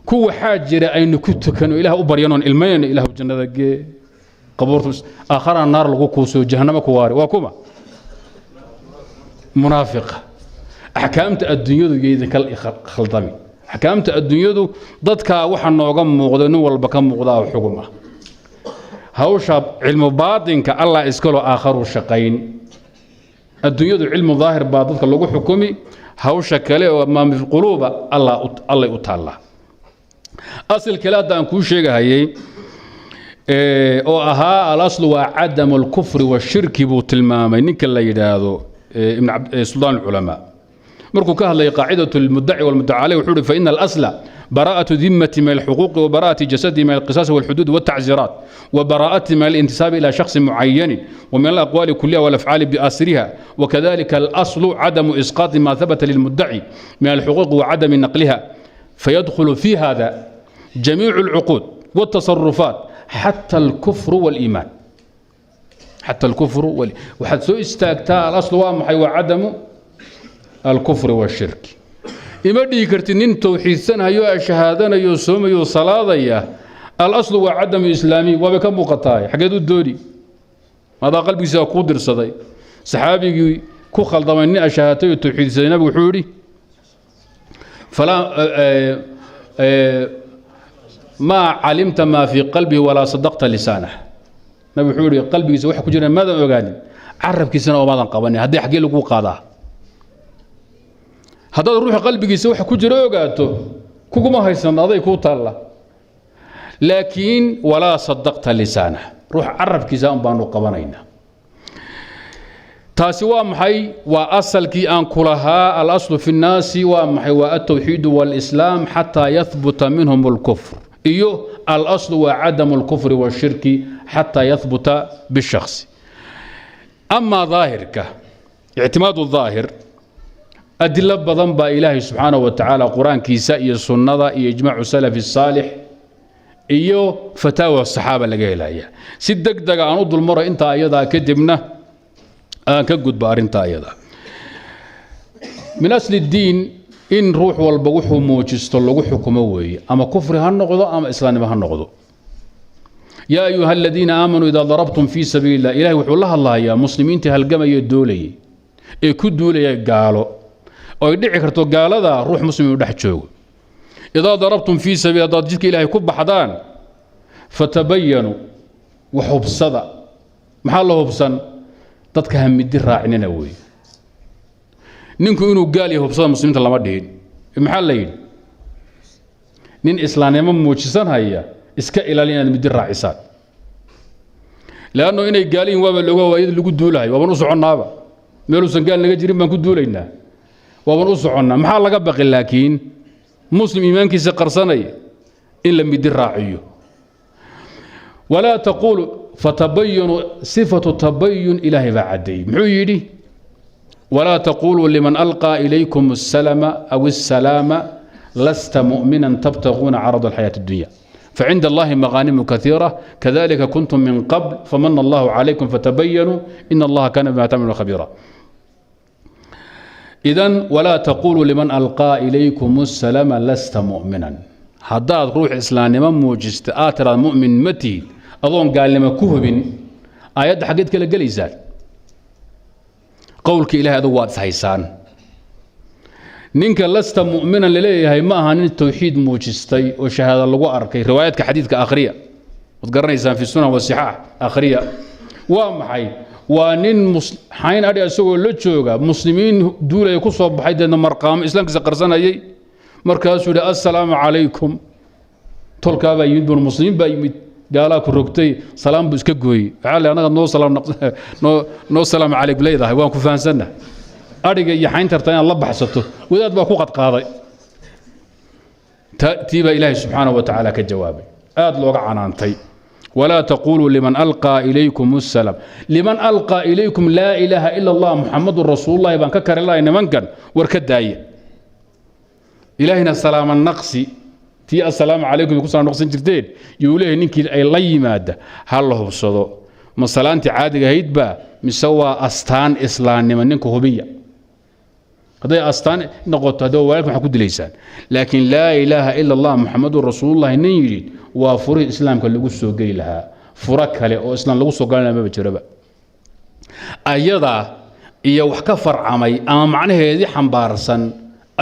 Ku waxaa jira aynu ku tukano, Ilaah u baryanoon ilmaynayno, Ilahu jannada gee, qabuurta, aakharana naar lagu kuuso, jahannamo ku waari. Waa kuma? Munaafiqa. Axkaamta adduunyadu yaydan kala khaldami. Axkaamta adduunyadu dadkaa waxa nooga muuqda, nin walba ka muuqdaa xugum ah. Hawsha cilmu baatinka Allah iskaloo aakharuu shaqayn. Adduunyadu cilmu daahir baa dadka lagu xukumi. Hawsha kale oo maamil quluuba Allay u taallaa. Asal kale hadda aan kuu sheegahayay oo ahaa alaslu waa cadamu alkufri washirki buu tilmaamay ninka la yidhaahdo Suldaan alculamaa markuu ka hadlayay qaacidatu almuddaci walmuddaca caleyh. Wuxuu uhi: faina alasla براءة ذمة من الحقوق، وبراءة جسده من القصاص والحدود والتعزيرات، وبراءة من الانتساب إلى شخص معين، ومن الأقوال كلها والأفعال بأسرها. وكذلك الأصل عدم إسقاط ما ثبت للمدعي من الحقوق وعدم نقلها، فيدخل في هذا جميع العقود والتصرفات، حتى الكفر والإيمان، حتى الكفر waxaad soo istaagtaa الأصل waa maxay? Waa عدم الكفر والشirك. Ima dhihi kartid nin towxiidsanayo, shahaadanayo, soomayo, salaadaya, alaslu waa cadamu islaami. Waabay ka muuqataay. Xageed u dooni? Madaa qalbigiisa kuu dirsaday? Saxaabigii ku khaldamay nin ashahaatay oo towxiidsaday, nabigu wuxuu yidhi: falaa maa calimta maa fii qalbihi walaa sadaqta lisaanah. Nabigu wuxuu yidhi, qalbigiisa waxa ku jira maadan ogaanin, carabkiisana oomaadan qabanin. Haddii xaggee lagu qaadaa? Haddaad ruuxa qalbigiisa waxa ku jira ogaato, kuguma haysan, aday kuu taalla. Laakiin walaa sadaqta lisaanah, ruux carabkiisa un baanu qabanaynaa. Taasi waa maxay? Waa asalkii aan ku lahaa alaslu fi nnaasi waa maxay? Waa altawxiid wاlislaam xataa yahbuta minhum اlkufr, iyo alaslu waa cadamu اlkufri wاshirki xataa yahbuta bishakhsi. Amaa daahirka, ictimaad daahir, adilo badan baa Ilaahay subxaanaه wa tacaala qur-aankiisa iyo sunnada iyo ijmaacu salafi الsaalix iyo fataawa saxaaba laga helaya. Si deg dega aan u dulmaro intaa ayadaa, kadibna aan ka gudbo arrintaa ayada. Min asli اddiin in ruux walba wuxuu muujisto lagu xukumo weeye, ama kufri ha noqdo ama islaamnimo ha noqdo. Yaa ayuha aladiina aamanuu idaa darabtum fii sabiili illah. Ilahay wuxuu la hadlahayaa muslimiintii halgamaya, doolayay ee ku duulaya gaalo, oo ay dhici karto gaalada ruux muslim inuu dhex joogo. Idaa darabtum fii sabiil, haddaad jidka Ilaahay ku baxdaan, fatabayanuu, wax hubsada. Maxaa la hubsan? Dadka ha midi raacinina weeye. Ninku inuu gaal yahay hubsada muslimiinta lama dhihin. Maxaa la yidhi? Nin islaamnimo muujisan haya iska ilaali inaad midi raacisaan, leanno inay gaaliyiin waaba looga waayada lagu duulahay. Waaban u soconnaaba, meeluusan gaal naga jirin baan ku duulaynaa, waaban u soconnaa. Maxaa laga baqi? Laakiin muslim iimaankiisa qarsanaya in la midi raaciyo. Walaa taquulu fatabayanu, sifatu tabayun Ilaahay baa caddeeyey. Muxuu yidhi? Walaa taquluu liman alqaa ilaykum الsalama aw الsalaama lasta mu'mina tabtaguuna carad alxayaaة اddunya facinda allahi maqaanimu kaiira kadalika kuntum min qabl famana allahu calaykum fatabayanuu in allaha kana bima tacmaluuna khabiira. Idan walaa taquluu liman alqaa ilaykum الsalama lasta mu'minan, haddaad ruux islaamnimo muujista aad tiraad mu'min ma tihid. Adoon gaalnimo ku hubin, aayadda xaggeed kala gelaysaan? Qowlka Ilahay adugu waad ishaysaan. Ninka "lasta mu'minan" laleeyahay ma aha nin tawxiid muujistay oo shahaado lagu arkay. Riwaayaadka xadiidka akhriya, waad garanaysaan, fi sunan wasixaax akhriya. Waa maxay? Waa nin xayn adhi isagoo la jooga muslimiin duulaya ku soo baxay, deedna marqaamo, islaamkiisa qarsanayay. Markaasuu yidhi: "Assalaamu calaykum, tolkaabaa yimid bun, muslimiin baa yimid, gaalaa ku rogtay." Salaam buu iska gooyey. Waxaa le annaga noo salaam noo salaam calaykum leedahay, waan ku fahansannahay, adhiga iyo xayntarta inaad la baxsato. Wadaad baa ku qadqaaday. Tii baa Ilaahay subxaanahu wa tacaala ka jawaabay, aad looga canaantay: "Walaa taquluu liman alqaa ilaykum asalaam." Liman alqaa ilaykum "laa ilaaha ila Allah Muxamadun rasuulullahi" baan ka kari lahay nimankan war ka daaya. Ilaahayna salaama naqsi tii "assalaamu calaykum" ku salaam naqsan jirteen yuu leeyahay. Ninkii ay la yimaada ha la hubsado, ma salaantii caadiga ahayd baa mise waa astaan islaamnimo? Ninka hubiya. Hadday astaan noqoto, haddaba walaalka waxaa ku dilaysaan. Laakiin "laa ilaaha ila Allah Muxamadun rasuulullahi" nin yidhi waa furihii islaamka lagu soo geli lahaa. Furo kale oo islaam lagu soo galanaya maba jiraba. Ayadaa iyo wax ka farcamay ama macnaheedii xambaarsan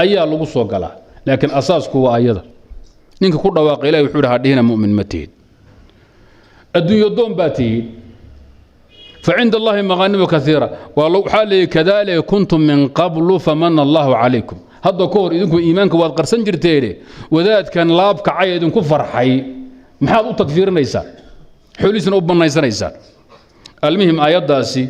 ayaa lagu soo galaa, laakiin asaasku waa ayada. Ninka ku dhawaaqa, Ilahi wuxuu hi: "Hadhihina mu'min ma tihid, adduunyo doon baa tihid, فعند الله مغانم كثيرة." Waxaa leeyahy: "كذلك كنتم من قبل فمن الله عليكم." Hadda ka hor idinku iimaanka waad qarsan jirteene, wadaadkan laabkacay idinku farxay maxaad u tagfiirinaysaa, xoolihiisna u bannaysanaysaan? Almuhim, aayaddaasi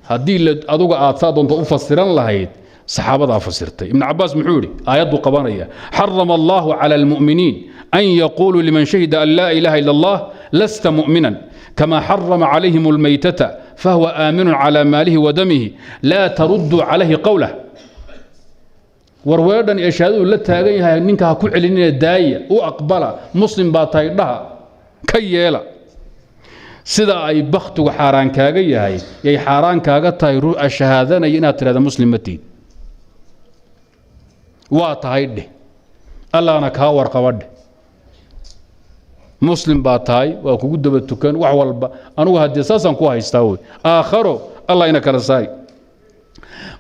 haddii aduga aad saa doonto u fasiran lahayd, saxaabadaa fasirtay. Ibn Cabaas muxuu yidhi? Aayadduu qabanaya: "حرم الله على المؤمنين أن يقولوا لمن شهد أن لا إله إلا الله لست مؤمنا، كما حرم عليهم الميتة، فهو آمن على ماله ودمه، لا تردوا عليه قوله." Warweedhan ee shahaadadu la taagan yahay ninka ha ku celinina, daaya, u aqbala, "Muslim baa tahay" dhaha, ka yeela. Sida ay bakhtigu xaaraan kaaga yahay yay xaaraan kaaga tahay ruuxa shahaadanaya inaad tidhahda "Muslim ma tihid." "Waa tahay" dheh, Allahna kaa warqaba dheh. "Muslim baa tahay," waa kugu daba tukan wax walba. Anugu haddii saasaan ku haystaa wey, aakharo Allah ina kala saari.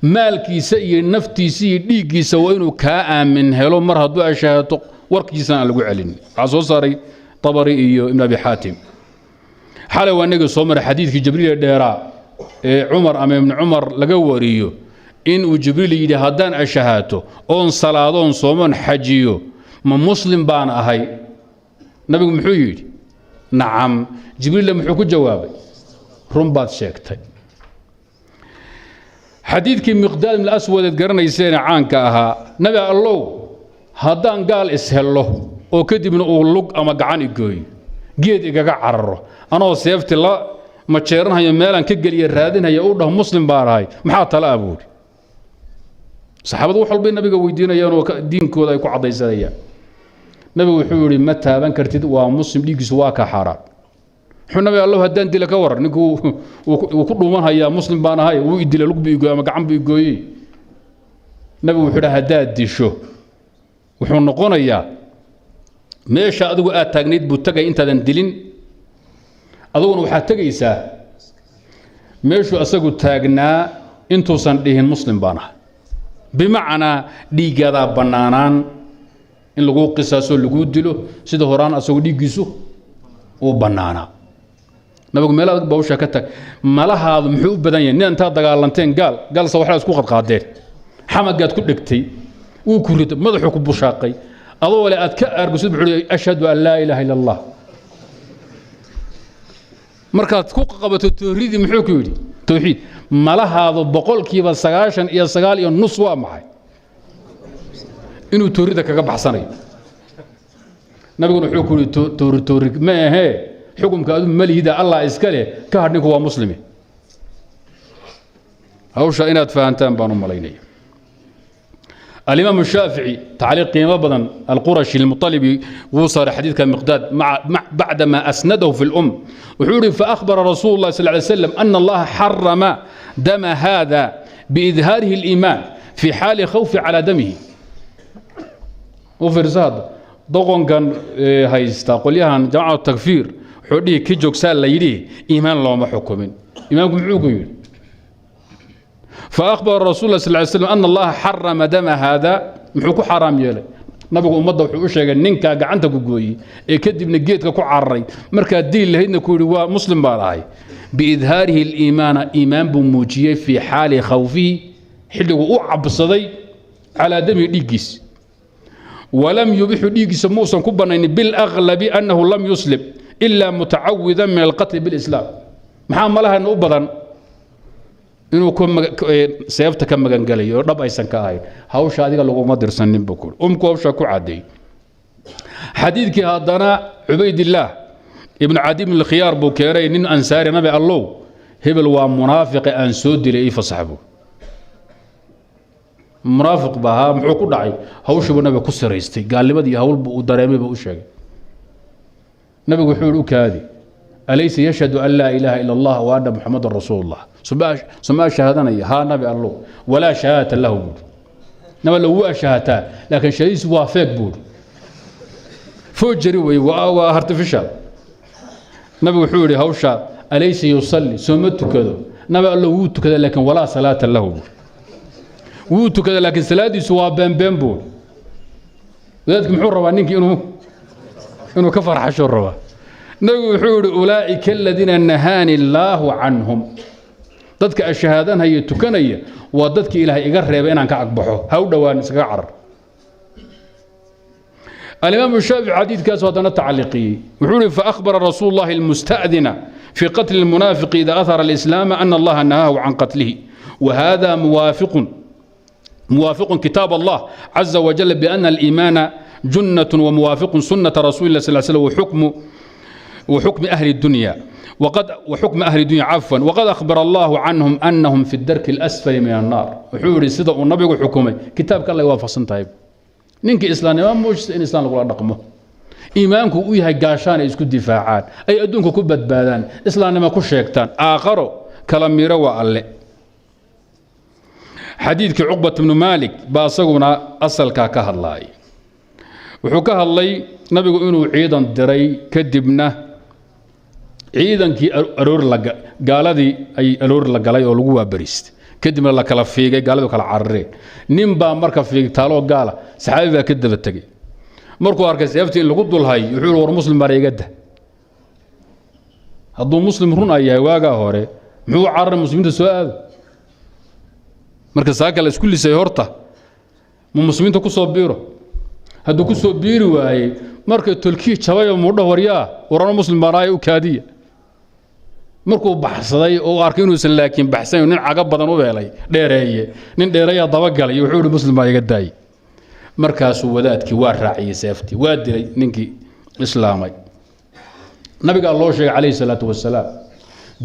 Maalkiisa iyo naftiisa iyo dhiiggiisa waa inuu kaa aamin helo mar hadduu ashahaato, warkiisana aan lagu celin. Waxaa soo saaray Tabari iyo Ibn Abi Xaatim. Xalay waa inagii soo maray xadiidkii Jibriil ee dheeraa ee Cumar ama Ibni Cumar laga wariyo, inuu Jibriil yidhi: "Haddaan ashahaato oon salaadoon soomoon xajiyo, ma muslim baan ahay?" Nabigu muxuu yidhi? "Nacam." Jibriilla muxuu ku jawaabay? "Run baad sheegtay." Xadiidkii Miqdaad ibn Aswad eed garanayseene caanka ahaa: "Nabi Allow, haddaan gaal ishello oo kadibna uu lug ama gacan igooyo, geed igaga cararo, anoo seefti la majeeranhayo, meelaan ka geliya raadinhaya, u dhaho 'Muslim baan ahay,' maxaa tala ah?" buuhi. Saxaabadu wax walbay nabiga weydiinayaan oo diinkooda ay ku caddaysanayaan. Nabigu wuxuu yidhi: "Ma taaban kartid, waa muslim, dhiiggiisu waa ka xaaraan." Wuxuu: "Nabi Allow, haddaan dila ka waran? Ninku wuu ku dhuumanhayaa 'Muslim baan ahay,' wuu idilay, lug buu igooyey ama gacan buu igooyey." Nabigu wuxuu yidhi: "Haddaad disho, wuxuu noqonayaa meesha adigu aad taagnayd buu tagay intaadan dilin, aduguna waxaad tegaysaa meeshuu asagu taagnaa intuusan dhihin 'Muslim baan ahay.' Bimacnaa dhiiggaadaa bannaanaan in laguu qisaaso, laguu dilo, sida horaan asagu dhiiggiisu uu bannaanaa." Nabigu meel adag bawsha ka tag. Malahaadu muxuu u badan yahay? Nin intaad dagaalanteen, gaal gaalsa waxaa isku qadqaadeen, xamagaad ku dhegtay, wuu ku riday, madaxuu ku bushaaqay, adoo le aad ka aargusid, wuxuu uhi: "أشهد أن لا إله إلا الله." Markaad ku qabato tooridii, muxuu ku yidhi? Towxiid. Malahaadu 99.5% waa maxay? Inuu toorida kaga baxsanayo. Nabiguna wuxuu ku yidhi: "Toori toori ma ahee, xukumka adu malihida, Allah iska leh, ka hadh, ninku waa muslimi." Hawsha inaad fahantaan baan u malaynaya. الإمام الشافعي تعليق قيمة بدن القرشي المطلبي وصل حديث مقداد مع بعدما أسنده في الأم وحوري: "فأخبر رسول الله صلى الله عليه وسلم أن الله حرم دم هذا بإظهاره الإيمان في حال خوف على دمه." وفرساد doqonkan haysta qolyahan jamacatu takfiir. Wuxuu dhihi ki joogsaa la yidhi, iimaan looma xukumin. Iimaanku muxuu ku yidhi? فأخبر رسول الله صلى الله عليه وسلم أن الله حرم دم هذا. Muxuu ku xaaraam yeelay nabigu? Ummadda wuxuu u sheegay ninkaa gacanta ku gooyey ee kadibna geedka ku cararay, markaad dili lahaydna ku yidhi waa muslim baan ahay. بإظهاره الإيمان, iimaan buu muujiyey, في حال خوفه, xilliguu u cabsaday, على دمه, dhiiggiis. ولم يبح, dhiiggiisa muusan ku banaynin, بالأغلب أنه لم يسلم إلا متعوذا من القتل بالإسلام. Maxaa malahan u badan? Inuu seefta ka magangelayo oo dhab aysan ka ahayn. Hawsha adiga laguma dirsanin buu kuuri. Umku hawsha ku caddeey. Xadiidkii haddana Cubaydillaah Ibnu Cadi ibn Khiyaar buu keenay, nin ansaari: "Nabi Allow, hebel waa munaafiqe aan soo dilay, ii fasax," buu. Munaafiq ba ahaa, muxuu ku dhacay? Hawshiibuu nabiga ku siraystay, gaalnimadii hawl buu uu dareemay buu u sheegay. Nabigu wuxuu yihi: "U kaadi, أليس يشهد أن لا إله إلا الله وأن محمدا رسول الله? Somaa shahaadanaya?" "Haa, Nabi Allow." "ولا شهادة له," buuri. Nabi Allow, waa shahataa, laakiin shahaadadiisu waa fake, buuri, forgery wey, waa artificial. Nabigu wuxuu yihi hawsha: "أليس يصلي? Sooma tukado?" "Nabi Allow, wuu tukada, laakiin ولا صلاة له," buuri. Wuu tukada, laakiin salaadiisu waa beenbeen, buuri. Wadaadki muxuu rabaa? Ninkii inuu ka farxasho rabaa. Nabigu wuxuu yihi: "أولئك الذين نهاني الله عنهم." Dadka ashahaadanhaya, tukanaya, waa dadkii Ilaahay iga reebay inaan ka agbaxo. Ha u dhowaan, iskaga carar. Alimaam Shaafici xadiidkaas haddana tacliiqiyey. Wuxuu yihi: "فأخبر رسول الله المستأذن في قتل المنافق إذا أظهر الإسلام أن الله نهاه عن قتله، وهذا موافق كتاب الله عز وجل بأن الإيمان جنة، وموافق سنة رسول الله صلى الله عليه وسلم وحكم أهل الدنيا وقد وحكم أهل الدنيا، عفوا، وقد أخبر الله عنهم أنهم في الدرك الأسفل من النار." Wuxuu yihi sida uu nabigu xukumay kitaabka Alla waafaqsan tahay. Ninkii islaamnimo muujista in islam lagula dhaqmo, iimaanku u yahay gaashaan ay isku difaacaan, ay adduunka ku badbaadaan, islaamnimo ku sheegtaan, aakharo kala miro waa Alle. Xadiidkii Cuqbat bnu Maalik baa isaguna asalkaa ka hadlaay. Wuxuu ka hadlay nabigu inuu ciidan diray, kadibna ciidankii aroor la gaaladii ay aroor la galay oo lagu waabariistay, kadibna la kala fiigay, gaaladu kala carareen. Nin baa marka fiigtaaloo gaala, saxaabi baa ka daba tegey. Markuu arkay seeftii in lagu dulhay, wuxuu yihi: "War muslim baan, iga da." Hadduu muslim run ay yahay waagaa hore, muxuu u cararay? Muslimiinta soo aado marka saaka la isku lisay, horta ma muslimiinta ku soo biiro? Hadduu ku soo biiri waayey, markay tolkii jabayo muudho, "Waryaa, warano muslim baan ahay, u kaadiya." Markuu baxsaday oo arkay inuusan laakiin baxsanayn, nin caga badan u helay, dheereeye, nin dheereeyaa dabagalay, wuxuu ihi: "Muslim baa iga daayey." Markaasuu wadaadkii waa raaciyey seeftii, waa dilay ninkii islaamay. Nabigaa loo sheegay calayhi salaatu wasalaam.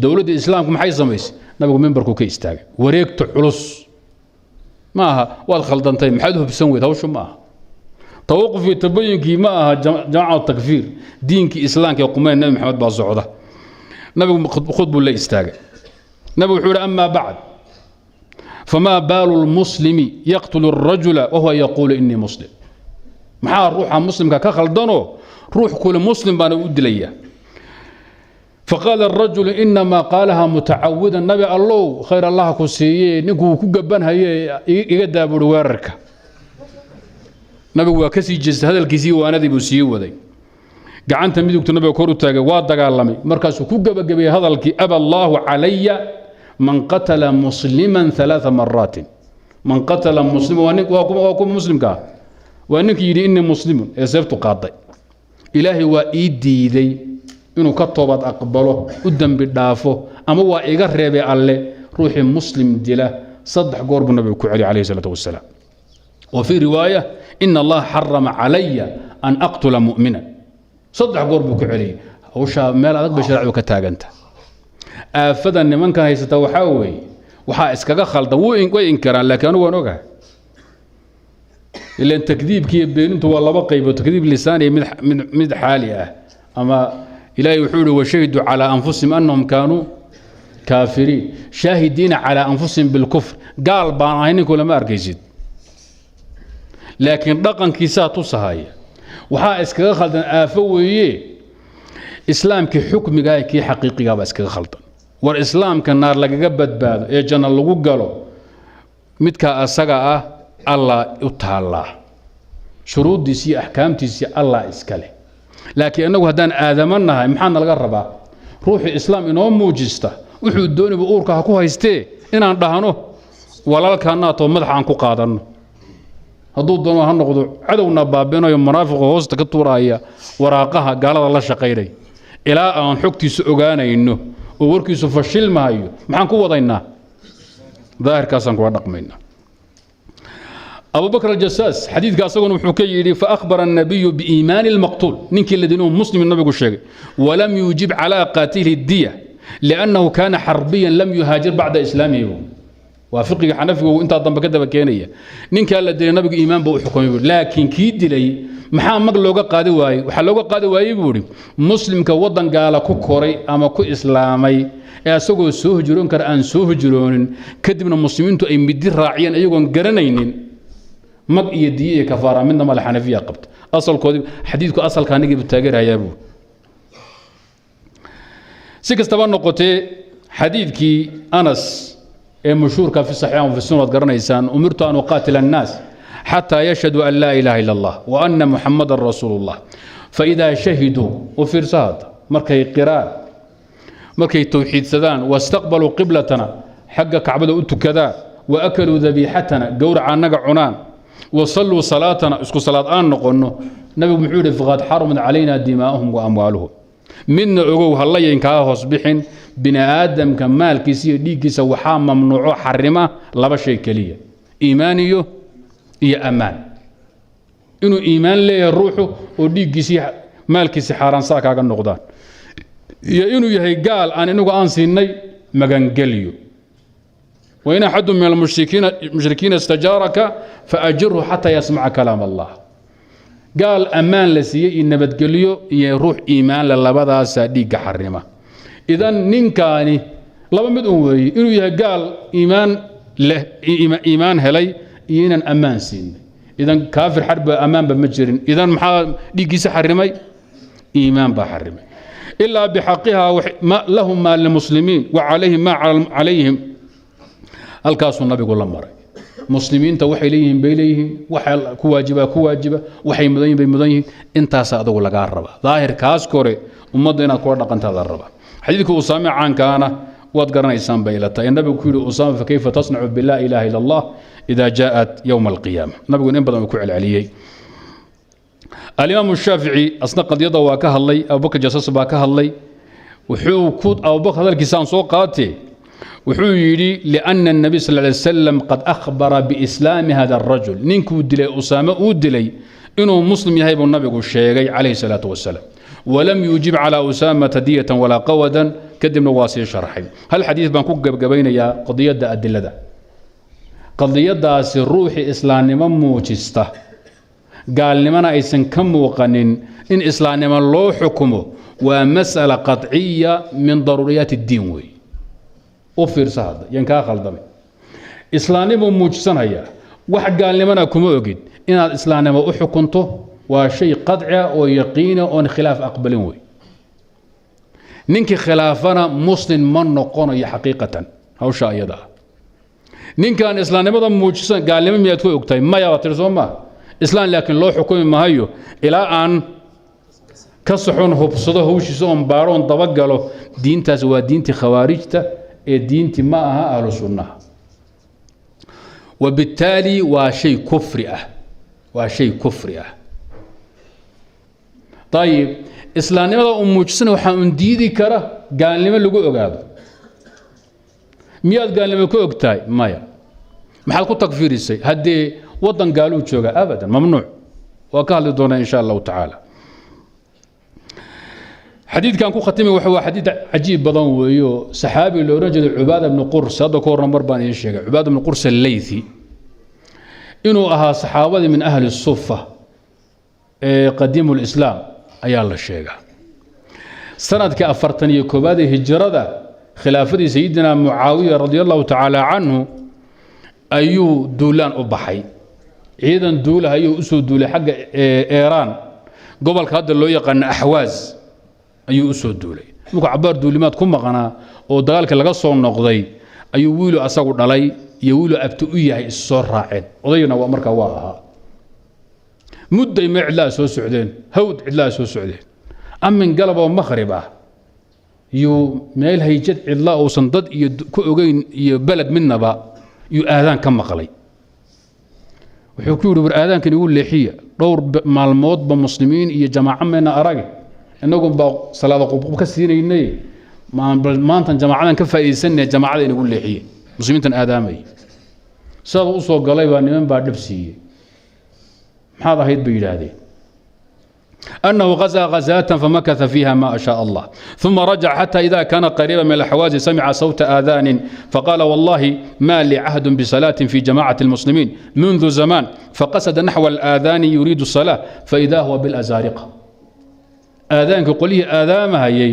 Dowladda islaamku maxay samaysay? Nabigu mimbarkuu ka istaagay. Wareegta culus ma aha "Waad khaldantay, maxaad hubsan weyd?" Hawshu ma aha tawaqufkii tabooyinkii, ma aha jamaacat takfiir. Diinkii islaamka ee qumeen Nabi Maxamed baa socda. Nabigu khud buu la istaagay. Nabigu wuxuu yihi: "أما بعد، فما بال المسلم يقتل الرجل وهو يقول إني مسلم?" Maxaa ruuxa muslimka ka khaldanoo ruux kule muslim baana u dilaya? فقال الرجل: "إنما قالها متعوذا." Nabi Allow, khayr Allah ku siiyee, ninkuu ku gabanhaye, iga daaburi weerarka. Nabigu waa kasii jeestay hadalkiisii, waanadii buu sii waday. Gacanta midigtu nabiga kor u taagay, waa dagaalamay. Markaasuu ku gebagabeeyey hadalkii: "أبى الله علي من قتل مسلما ثلاث مرات." من قتل مسلما waa kuwa muslimka ah, waa ninkii yidhi "إني مسلم" ee seeftu qaaday. Ilaahay waa ii diiday inuu ka toobad aqbalo, u dembi dhaafo, ama waa iga reebay Alle ruuxii muslim dila saddex goor, buu nabigu ku celiy calayhi salaatu wasalaam. وفي رواية: "إن الله حرم علي أن أقتل مؤمنا." Saddex goor buu ku celiyey. Hawshaa meel adag bay shareecadu ka taaganta. Aafada nimankan haysata waxaa weeye waxaa iskaga khaldan. Way inkiraan, laakiin anigu waan ogahay. Ilan takdiibki iyo beenintu waa laba qaybood: تكذيب لساني iyo mid xaali ah. Ama Ilaahay wuxuu yihi: "وشهدوا على أنفسهم أنهم كانوا كافرين." شاهدين على أنفسهم بالكفر. Gaal baan ahay ninku lama arkaysid, laakiin dhaqankiisaa tusahaya. Waxaa iskaga khaldan, aafo weeye. Islaamkii xukmigaa kii xaqiiqigaabaa iskaga khaldan. War islaamka naar lagaga badbaado ee janno lagu galo, midkaa asaga ah Allah u taallaa, shuruuddiisi iyo axkaamtiisii Allah iska leh. Laakiin innagu haddaan aadamo nahay, maxaa nalaga rabaa? Ruuxii islaam inoo muujista, wuxuu dooniba uurka ha ku haystee, inaan dhahno walaalkaanaatoo madaxa aan ku qaadanno. Hadduu doono ha noqdo cadowna baabinayo, munaafiqa hoosta ka tuuraya, waraaqaha gaalada la shaqaynay, ilaa aan xogtiisa ogaanayno oo warkiisu fashilmahayo, maxaan ku wadaynaa? Daahirkaasaan kula dhaqmaynaa. Abu Bakr Aljasaas xadiidka asaguna wuxuu ka yidhi: faأkhbara الnabiyu biiimaani اlmaqtuul, ninkii la dilay muslim nabigu sheegay, walam yuujib calى qaatilihi diya liأnnahu kana xarbiyan lam yuhaajir bacda islaamihi. Waa fiqiga xanafigu intaa dambe ka daba keenaya. Ninkaa la dilay nabigu iimaan buu u xukumay buuri, laakiin kii dilay maxaa mag looga qaadi waayey? Waxaa looga qaadi waayey buu ihi, muslimka waddan gaala ku koray ama ku islaamay ee asagoo soo hijroon kara aan soo hijroonin, kadibna muslimiintu ay midi raaciyeen iyagoon garanaynin, mag iyo diye iyo kafaara midna male. Xanafiya qabta asalkoodii, xadiidku asalka anigiibu taageerayaa buu. Si kastaba noqotee, xadiidkii Anas ee mashhuurka fi saxiixan wa fi sunan waad garanaysaan: umirtu an uqaatila annaas xataa yashhaduu an laa ilaaha ila Allah wa anna muxamadan rasuulu llah, faidaa shahiduu, u fiirsa hadda, markay qiraan, markay towxiidsadaan, wastaqbaluu qiblatana, xagga Kacbada u tukadaan, wa akaluu dabiixatana, gowraca annaga cunaan, wa salluu salaatana, isku salaad aan noqonno, nabigu muxuu yidhi? Faqad xarumat calayna dimaa'uhum wa amwaaluhum. Midna ogow, hallayayn kaa hoos bixin: bini aadamka maalkiisa iyo dhiiggiisa waxaa mamnuuco xarima laba shay keliya, iimaan iyo ammaan. Inuu iimaan leeyahay ruuxu oo dhiiggiisii maalkiisi xaaraan saa kaaga noqdaan, iyo inuu yahay gaal aan inagu aan siinay magangelyo. wain axadu min almushrikiina istajaaraka faajirhu xataa yasmaca kalaam Allah. Gaal ammaan la siiyey iyo nabadgelyo iyo ruux iimaan le, labadaasaa dhiigga xarima. Idan ninkaani laba mid un weeye: inuu yahay gaal iimaan leh, iimaan helay, iyo inaan ammaan siinay. Idan kaafir xarba ammaanba ma jirin. Idan maxaa dhiiggiisa xarimay? Iimaan baa xarimay. Ilaa bixaqihaa, lahum maa limuslimiin wa calayhim maa calayhim. Halkaasuu nabigu la maray. Muslimiinta waxay leeyihiin bay leeyihiin, waxa ku waajibaa ku waajiba, waxay mudan yihin bay mudan yihiin. Intaasa adagu lagaa rabaa, daahirkaas kore ummadda inaad kula dhaqantaada rabaa. Xadiidka Usaame caankaana waad garanaysaan bay ila tahay, ee nabigu ku yidhi Usaama: fakayfa tasnacu bilaa ilaha ila Allah ida jaaءat yowma alqiyaama? Nabigu in badan uu ku celceliyey. Alimaam Shaafici asna qadiyada waa ka hadlay, Abubakr Jasas baa ka hadlay. Wuxuu ku Abubakr hadalkiisaan soo qaatee, wuxuu yidhi: liأna الnabiy sal lay slam qad akhbara biislaami hada الrajul. Ninkuu dilay, Usaame uu dilay, inuu muslim yahay buu nabigu sheegay calayhi الsalaatu wasalaam, walam yuujib calى usaamata diyatan walaa qawadan. Kadibna waa sii sharxay. Hal xadiid baan ku gebgabaynayaa qadiyadda adilada. Qadiyadaasi ruuxii islaamnimo muujista, gaalnimona aysan ka muuqanin, in islaamnimo loo xukumo waa mas'ala qaطciya min daruuriyaat اddiin wey. U fiirsa hadda, yan kaa khaldamay. Islaamnimuu muujisanaya, wax gaalnimona kuma ogid, inaad islaamnimo u xukunto waa shay qaطci ah oo yaqiina oon khilaaf aqbalin wey. Ninkii khilaafana muslim ma noqonayo xaqiiqatan. Hawsha ayada ah, ninkaan islaamnimada muujisan, gaalnimo miyaad ku ogtahay? Maya, baa tiri, soo maa? Islaam laakiin loo xukumi maayo ilaa aan ka saxoon hubsado hawshiisa oon baadho oon dabagalo. Diintaas waa diintii khawaarijta ee diintii ma aha ahlu sunnaha, wabittaali waa shay kufri ah, waa shay kufri ah. Ayib, islaamnimada uu muujisana waxaa un diidi kara gaalnimo lagu ogaado. Miyaad gaalnimo ka og tahay? Maya. Maxaad ku takfiirisay haddee waddan gaaluu jooga? Abadan, mamnuuc. Waa ka hadli doonaa in sha Allahu tacaala. Xadiidkan ku khatimi waa xadiid cajiib badan weeyo. Saxaabi la odhan jiray Cubaada bnu Qurs, hadda ka horna mar baan idiin sheegay Cubaada bnu Qurs Alleythi inuu ahaa saxaabadii min ahli sufa ee qadiimu lislaam ayaa la sheegaa. Sanadkii 41aad ee hijrada, khilaafadii sayidina Mucaawiya radia Allahu tacaala canhu, ayuu duulaan u baxay. Ciidan duulaha ayuu usoo duulay xagga Eeraan, gobolka hadda loo yaqaano Axwaas. Ayuu u soo duulay. Markuu cabaar duulimaad ku maqnaa oo dagaalkii laga soo noqday, ayuu wiilu asagu dhalay iyo wiilu abti u yahay is soo raaceen. Odayna waa markaa waa ahaa. Mudday mee cidlaa soo socdeen, hawd cidlaa soo socdeen. Amin galab oo makhrib ah yuu meel hayjad cidla uusan dad iyo ku ogeyn iyo beled midnaba yuu aadaan ka maqlay. Wuxuu ku yidhi, "War aadaankan igu leexiya, dhowr maalmoodba muslimiin iyo jamaaco mayna arage, innagun baa salaada qubqub ka siinaynay, maantan jamaacadan ka faa'iidaysanay, jamaacada inagu leexiye muslimiintan aadaamay." Sidaad u soo galay baa niman baa dhab siiyey. "Maxaad ahayd?" bay yidhaahdeen. أنه غزا غزاة فمكث فيها ما شاء الله، ثم رجع حتى إذا كان قريبا من الأحواز سمع صوت آذان، فقال: والله ما لي عهد بصلاة في جماعة المسلمين منذ زمان. فقصد نحو الآذان يريد الصلاة، فإذا هو بالأزارقة. آذانka qolyihii aadaamahayay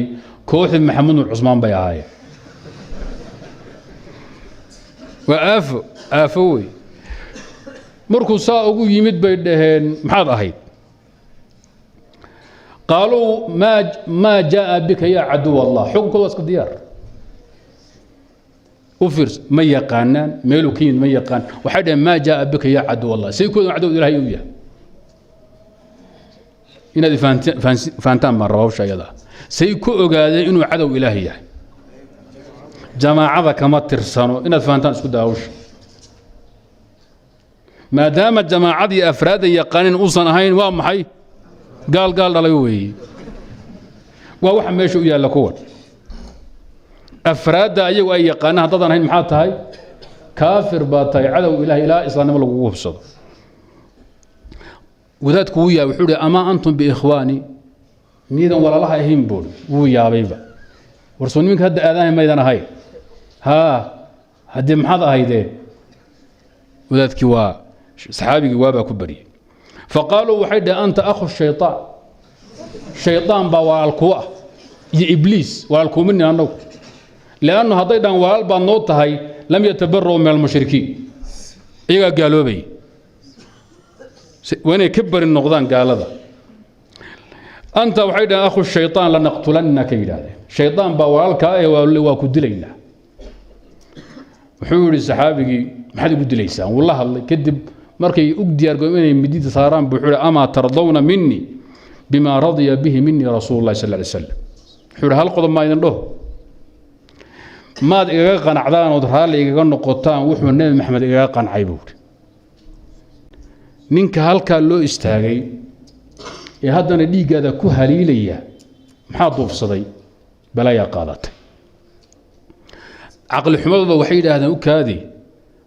kooxdii Maxamuud Nur Cusmaan bay ahaayeen. Waa aafo, aafo wey. Markuu saa ugu yimid bay dhaheen, "Maxaad ahayd?" Qaaluu: Maa jaaa bika yaa caduw Allah?" Xukunkooda waa iska diyaar. U fiirsa, ma yaqaanaan meeluu ka yimid, ma yaqaan. Waxay dhaheen: "Maa jaaa bika yaa caduw Allah?" Say koodan cadow Ilahay u yahay. Inaad fahantaan baan rabaa hawsha iyada. Say ku ogaadeen inuu cadow Ilaahay yahay? Jamaacada kama tirsano. Inaad fahantaan isku daa hawsha. Maadaama jamaacadii afraadda yaqaanin uusan ahayn, waa maxay? Gaal gaal dhalay weeye. Waa waxa meesha u yaalla. Kuwan afraadda ayagu ay yaqaanaan haddaadan ahayn, maxaa tahay? Kaafir baa tahay, cadow Ilahay, ilaa islaamnimo lagugu hubsado. Wadaadku wuu yaabay. Wuxuu ihi: "Amaa antum biikhwaani? Miidan walaalaha ahayn?" Buuri. Wuu yaabayba. "War soo niminka hadda aadahay maydan ahayn? Haa, haddii maxaad ahaydeen?" Wadaadkii waa saxaabigii waabaa ku baryey. Faqaaluu, waxay dhaheen: "Anta akhu shayطaan, shayطaan baa walaal kuu ah iyo Ibliis, walaal kuumini annagu." Liannu hadday dhahan walaal baad noo tahay, lam yatabara'u min almushrikiin, iyagaa gaaloobaya. Waa inay ka bari noqdaan gaalada. Anta, waxay dhaheen, "akhu shayطaan, lanaqtulannaka," yidhahdeen. "Shayطaan baa walaalkaa ee waa ku dilaynaa." Wuxuu yidhi saxaabigii: "Maxaad igu dilaysaan?" Wuu la hadlay. Kadib markay u diyaargoom inay midida saaraan buu wuxuu yidhi: "Amaa tardawna minii bima radiya bihi minii rasuulu llahi sal alay slam?" Wuxuu yidhi: "Hal qodob maa idin dhaho, maad igaga qanacdaan ood raalli igaga noqotaan wuxuu Nebi Maxamed igaga qancay?" Buu yidhi. Ninka halkaa loo istaagay ee haddana dhiiggaada ku haliilaya, maxaa duufsaday? Balaayaa qaadatay. Caqli xumadooda waxay yidhaahdeen: "U kaadi,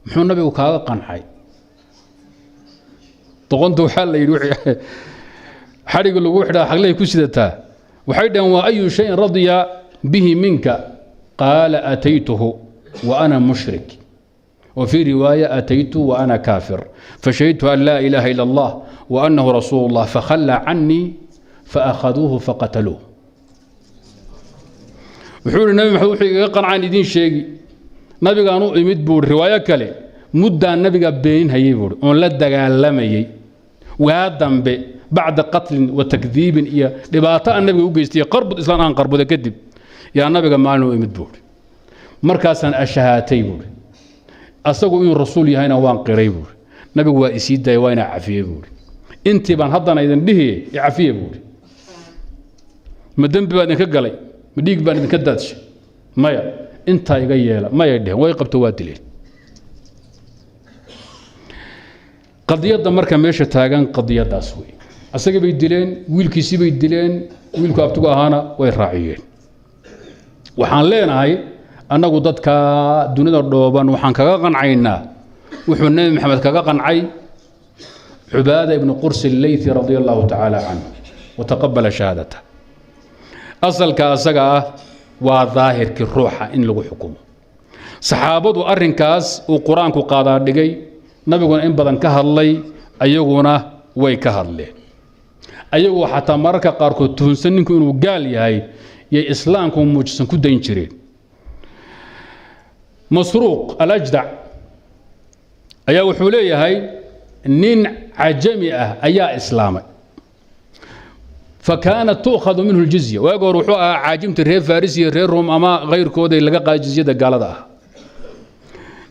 muxuu nabigu kaaga qancay?" Doqonta waxaa la yidhi xadhigga lagu xidhaa xaglay ku sidataa. Waxay dhaheen: "Waa ayu shayin radiya bihi minka?" Qaala: "Ataytuhu wa ana mushrik, wa fii riwaaya ataytu wa ana kaafir, fashahidtu an laa ilaaha ila allah wa annahu rasuulu اllah, fakhallaa canii, faakhaduuhu faqataluuh." Wuxuu yihi: "Nabi Maxamed wuxuu igaga qancaan idiin sheegi. Nabigaan u imid," buu riwaayo kale, "muddaan nabiga beenin hayay," buui, "oon la dagaalamayey. Waa dambe, bacda qatlin wa takdiibin iyo dhibaato aan nabiga u geystay, qarbud islaan aan qarbuda kadib, yaa nabiga maalin u imid," buuri, "markaasaan ashahaatay," buuri, "asagu inuu rasuul yahayna waan qiray," buuri. "Nabigu waa isii daayay, waa inaa cafiyey," buuri. "Intii baan haddana idin dhihi, icafiye," buuri. "Ma dembi baan idinka galay? Ma dhiig baan idinka daadshay? Maya. Intaa iga yeela." Mayay dheheen, way qabto, waa dileen. Qadiyadda marka meesha taagan qadiyaddaas wey. Asagii bay dileen, wiilkiisii bay dileen, wiilku abtigu ahaana way raaciyeen. Waxaan leenahay annagu dadka dunida dhooban waxaan kaga qancaynaa wuxuu Nebi Maxamed kaga qancay Cubaada ibnu Qursi Alleythi radia allahu tacaala canhu wa taqabala shahaadata. Asalka asaga ah waa daahirkii ruuxa in lagu xukumo. Saxaabadu arrinkaas uu Qur-aanku qaadaa dhigay, nabiguna in badan ka hadlay, ayaguna way ka hadleen. Ayagoo xataa mararka qaarkood tuhunsan ninku inuu gaal yahay, yay islaamku muujisan ku dayn jireen. Masruuq Alajdac ayaa wuxuu leeyahay nin cajami ah ayaa islaamay. Fakaanat tu'khadu minhu ljizya. Waagi hore wuxuu ahaa caajimta reer Faris iyo reer Rum ama kayrkooday laga qaada jizyada gaalada ah.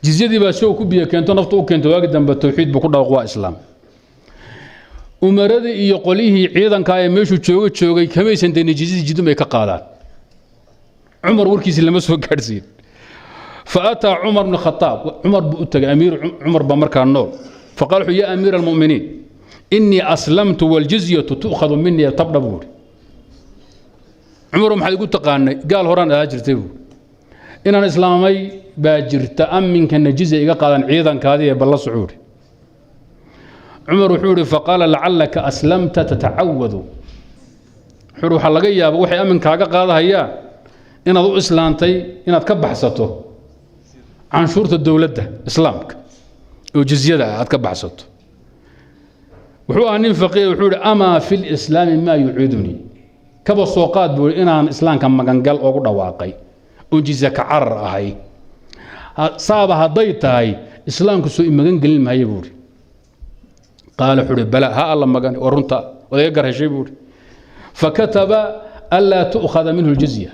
Jizyadii baa si uu ku biyo keento, naftu u keento. Waagi dambe tawxiid buu ku dhawaq, waa Islaam. Umaradii iyo qolyihii ciidanka ee meeshuu jooga joogay kamaysan daynin jizyadii, jidun bay ka qaadaan. Cumar warkiisii lama soo gaadhsiin. Faataa Cumar bn Khaaab, Cumar buu u tegay, amiir Cumar baa markaa nool. Faqala wuxuu: "Ya amiira almu'miniin, innii aslamtu waljizyatu tu'khadu minii tabdha," buu ihi. "Cumar, maxaad igu taqaanay? Gaal horaan ahaa jirtay," buuri. "Inaan islaamay baa jirta, aminkana jizya iga qaadan ciidankaadii ee balla sucuuri." Cumar wuxuu ihi, faqaala: "Lacallaka aslamta tatacawadu." Wuxuu ihi, waxaa laga yaaba waxay aminkaaga qaadahayaan inaad u islaantay inaad ka baxsato canshuurta dowladda Islaamka oo jizyada ah aad ka baxsato. Wuxuu ahaa nin faqiih. Wuxuu ihi: "Amaa fi lislaami maa yuciidunii? Kaba soo qaad," buu, "inaan Islaamka magangal oogu dhawaaqay oon jizya ka carar ahay. Saaba hadday tahay, Islaamku soo imagan gelin maayo?" buuhi. Qaala, wuxuu uhi: "Bala, ha alla magan, waa runta, waad iga gar heshay," buuhi. Fakataba anlaa tu'khada minhu ljizya.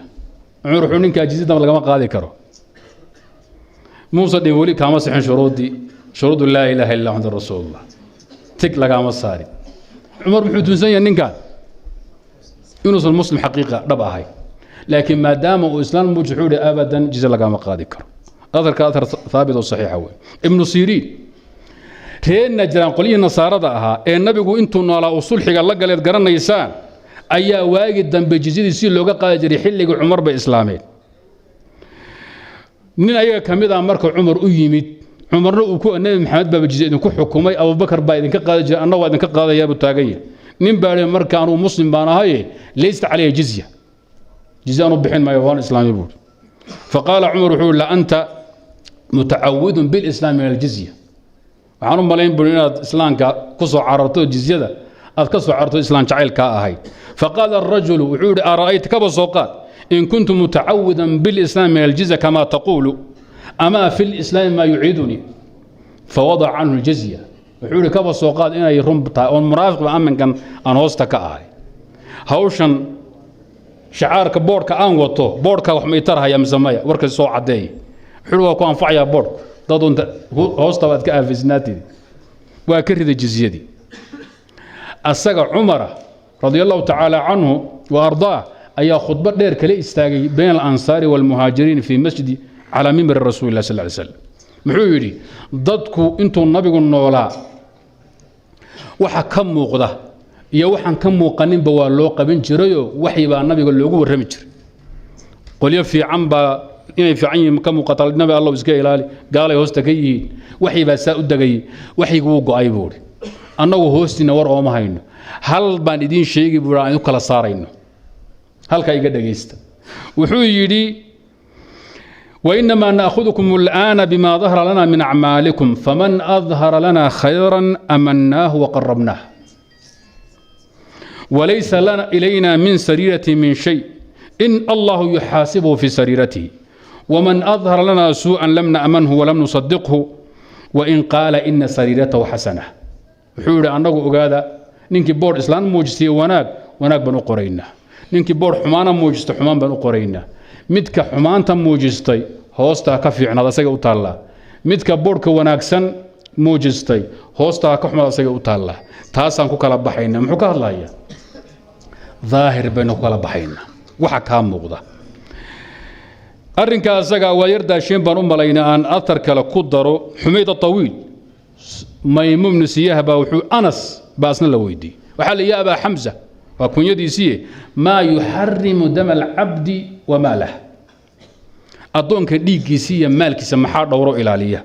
Cumar wuxuu ninkaa jizyadama lagama qaadi karo. Muuse dhin weli kaama sixin shuruuddii, shuruudu laa ilaaha illa muxamad rasuulullah tig lagaama saarin. Cumar muxuu tunsan yahay ninkan inuusan Muslim xaqiiqa dhab ahay, laakiin maadaama uu Islaam muuji, wuxuu ihi: "Abadan jizya lagama qaadi karo." Aharka athar thaabit oo saxiixa wey. Ibnu Siriin, reer Najraan, qolyihii Nasaarada ahaa ee nabigu intuu noolaa uu sulxiga la galeed garanaysaan, ayaa waagi dambe jizyadii si looga qaadi jiray xilligii Cumar bay islaameen. Nin ayaga ka mid ah marka Cumar u yimid, Cumarna uu ku Nebi Maxamed baaba jizya idinku xukumay, Abubakar baa idinka qaadi jiray, anna waa idinka qaadayaa buu taagan yahay. Nin baa ihi: "Marka anuu Muslim baan ahaye, laysa calaya jizya, jizya anu bixin maayo, waan islaamay," buuri. Faqaala Cumar, wuxuu la anta mutacawidun bilislaam min aljizya. Waxaan u malayn buri inaad Islaamka ku soo cararto, jizyada aad ka soo cararto, Islaam jacaylkaa ahayd. Faqaala arajulu, wuxuu yihi: "Ara'ayta, kaba soo qaad, in kuntu mutacawidan bilislaam min aljizya kama taquulu, amaa fi lislaami maa yuciidunii?" Fawadaca canhu ljizya. Wuxuu yihi: "Kaba soo qaad inay run tahay oon munaafiqba aminkan aan hoosta ka ahay, hawshan shacaarka boodhka aan wato, boodhka wax may tarhaya mise maya? Warka soo caddeey." Wuxuu waa ku anfacayaa boodhku dad unta hoostaba aad ka aafisnaatidi. Waa ka riday jizyadii asaga. Cumara radia allahu tacaala canhu wa ardaah ayaa khudbo dheer kala istaagay bayna alansaari waalmuhaajiriin fii masjidi calaa mimbari rasuuli lah sal ly slam. Muxuu yidhi? Dadku intuu nabigu noolaa waxa ka muuqda iyo waxaan ka muuqaninba waa loo qaban jirayoo waxyi baa nabiga loogu warrami jiray. Qolyo fiican baa inay fiican yihiin ka muuqata, Nabi Allow iska ilaali, gaalay hoosta ka yihiin. Waxyi baa saa u degayay, waxyigu wuu go'ay, buuhi. Annagu hoostiina war ooma hayno. Hal baan idiin sheegi, buuhi, aan idinku kala saarayno, halkaa iga dhegaysta. Wuxuu yidhi: وإنما نأخذكم الآن بما ظهر لنا من أعمالكم، فمن أظهر لنا خيرا أمناه وقربناه، وليس لنا إلينا من سريرة من شيء، إن الله يحاسبه في سريرته، ومن أظهر لنا سوءا لم نأمنه ولم نصدقه وإن قال إن سريرته حسنة. Wuxuu yidhi: annagu ogaada, ninkii boodh Islaan muujistay wanaag, wanaag baan u qoraynaa. Ninkii boodh xumaana muujista, xumaan baan u qoraynaa. Midka xumaanta muujistay hoostaa ka fiicnaad, asaga u taallaa. Midka boodhka wanaagsan muujistay hoostaa ka xumaad, asaga u taallaa. Taasaan ku kala baxaynaa. Muxuu ka hadlayaa? Daahir baynu ku kala baxaynaa, waxa kaa muuqda. Arrinka asaga waa yar daasheen baan u malaynaa. Aan athar kale ku daro. Xumayd Awiil Maymuun bnu Siyaah baa wuxuu Anas baa asna la weydiiyey. Waxaa la: "Ya Abaa Xamsa," waa kunyadiisiiye, "maa yuxarimu dama alcabdi wamaa lah? Addoonka dhiiggiisa iyo maalkiisa maxaa dhowro ilaaliya?"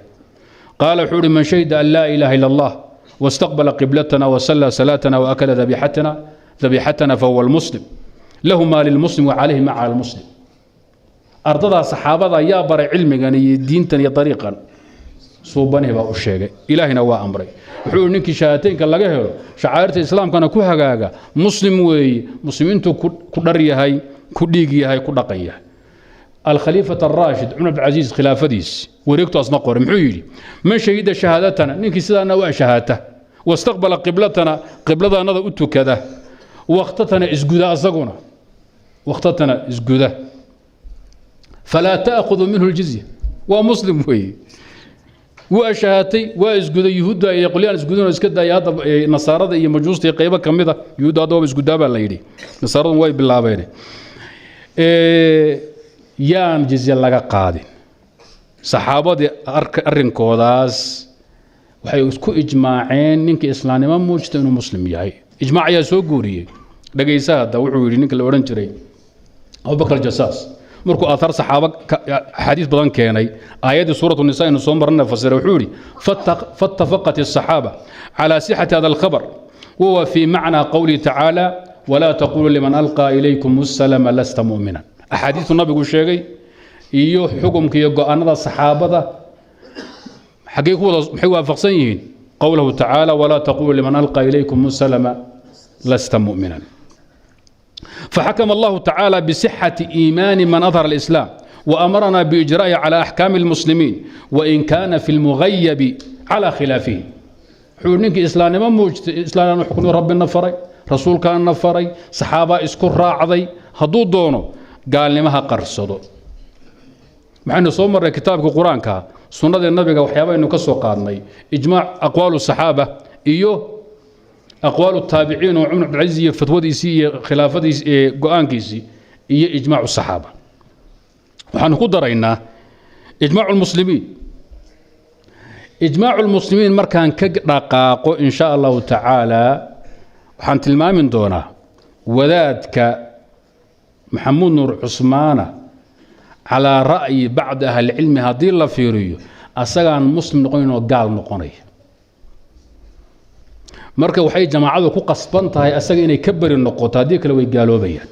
Qaala, wuxuu uhi: "Man shahida an laa ilaaha ila Allah واstaqbala qiblatana wasalla salaatana waakala dabiixatana fahuwa almuslim, lahu maa lilmuslim wacalayhi ma cala almuslim." Ardadaa saxaabada yaa baray cilmigan iyo diintan iyo dariiqan? Suubanihi baa u sheegay, Ilaahina waa amray. Wuxuu yihi: ninkii shahaataynka laga helo, shacairta Islaamkana ku hagaaga, Muslim weeye, muslimiintu ku dhar yahay, ku dhiig yahay, ku dhaqan yahay. Alkhaliifat araashid Cumar Abdilcasiis khilaafadiis wareegtu asna qoray. Muxuu yidhi? "Man shahida shahaadatana," ninkii sidaana waa shahaata, "wastaqbala qiblatana," qibladanada u tukada, Wakhtatana isguda, asaguna wakhtatana isguda. Falaa ta'khudu minhu ljizya. Waa muslim weeye, waa shahaatay, waa isguday. Yuhuudda iyo qolyaan isgudin oo iska daaya hadda, nasaarada iyo majuusta iyo qaybo ka mid a. Yuhuudda hadda waaba isgudaa baa la yidhi, nasaaradu way bilaabeen. Yaan jizya laga qaadin. Saxaabadii arrinkoodaas waxay isku ijmaaceen ninkii islaamnimo muujta inuu muslim yahay. Ijmaac ayaa soo guuriyey. Dhegaysa hadda, wuxuu yidhi ninka la odhan jiray Abubakar Jasaas, markuu aathaar saxaaba, axaadiis badan keenay, aayaddii suuratu nisa aynu soo marnay fasiray, wuxuu yidhi: فاتفقت الصحابة على صحة هذا الخبر، وهو في معنى قوله تعالى: ولا تقولوا لمن ألقى إليكم السلام لست مؤمنا. Axaadiistu nabigu sheegay iyo xukumka iyo go-aanada saxaabada xaggee ku wada maxay waafaqsan yihiin? قوله تعالى: ولا تقولوا لمن ألقى إليكم السلام لست مؤمنا. فحكم الله تعالى بصحة إيمان من أظهر الإسلام، وأمرنا بإجرائه على أحكام المسلمين، وإن كان في المغيب على خلافه. Wuxuu ninkii islaamnimo muujtay, islaamnimo xukmi rabbina faray, rasuulkaana faray, saxaabaa isku raacday, hadduu doono gaalnimaha qarsado. Maxaynu soo marray? Kitaabka Qur-aanka, sunnadii nabiga, waxyaabaynu ka soo qaadnay ijmaac, aqwaalu saxaaba iyo aqwaalu taabiciin oo Cumar Cabdilcaziz iyo fatwadiisii iyo khilaafadiisi ee go-aankiisii iyo ijmaacu saxaaba. Waxaanu ku daraynaa ijmaacu lmuslimiin. Ijmaacu lmuslimiin markaan ka dhaqaaqo, in sha Allahu tacaala, waxaan tilmaami doonaa wadaadka Maxamuud Nuur Cusmaana calaa ra'yi bacdi ahlicilmi haddii la fiiriyo, asagaan muslim noqonayn oo gaal noqonaya. Marka waxay jamaacadu ku qasban tahay asaga inay ka beri noqoto, haddii kale way gaaloobayaan.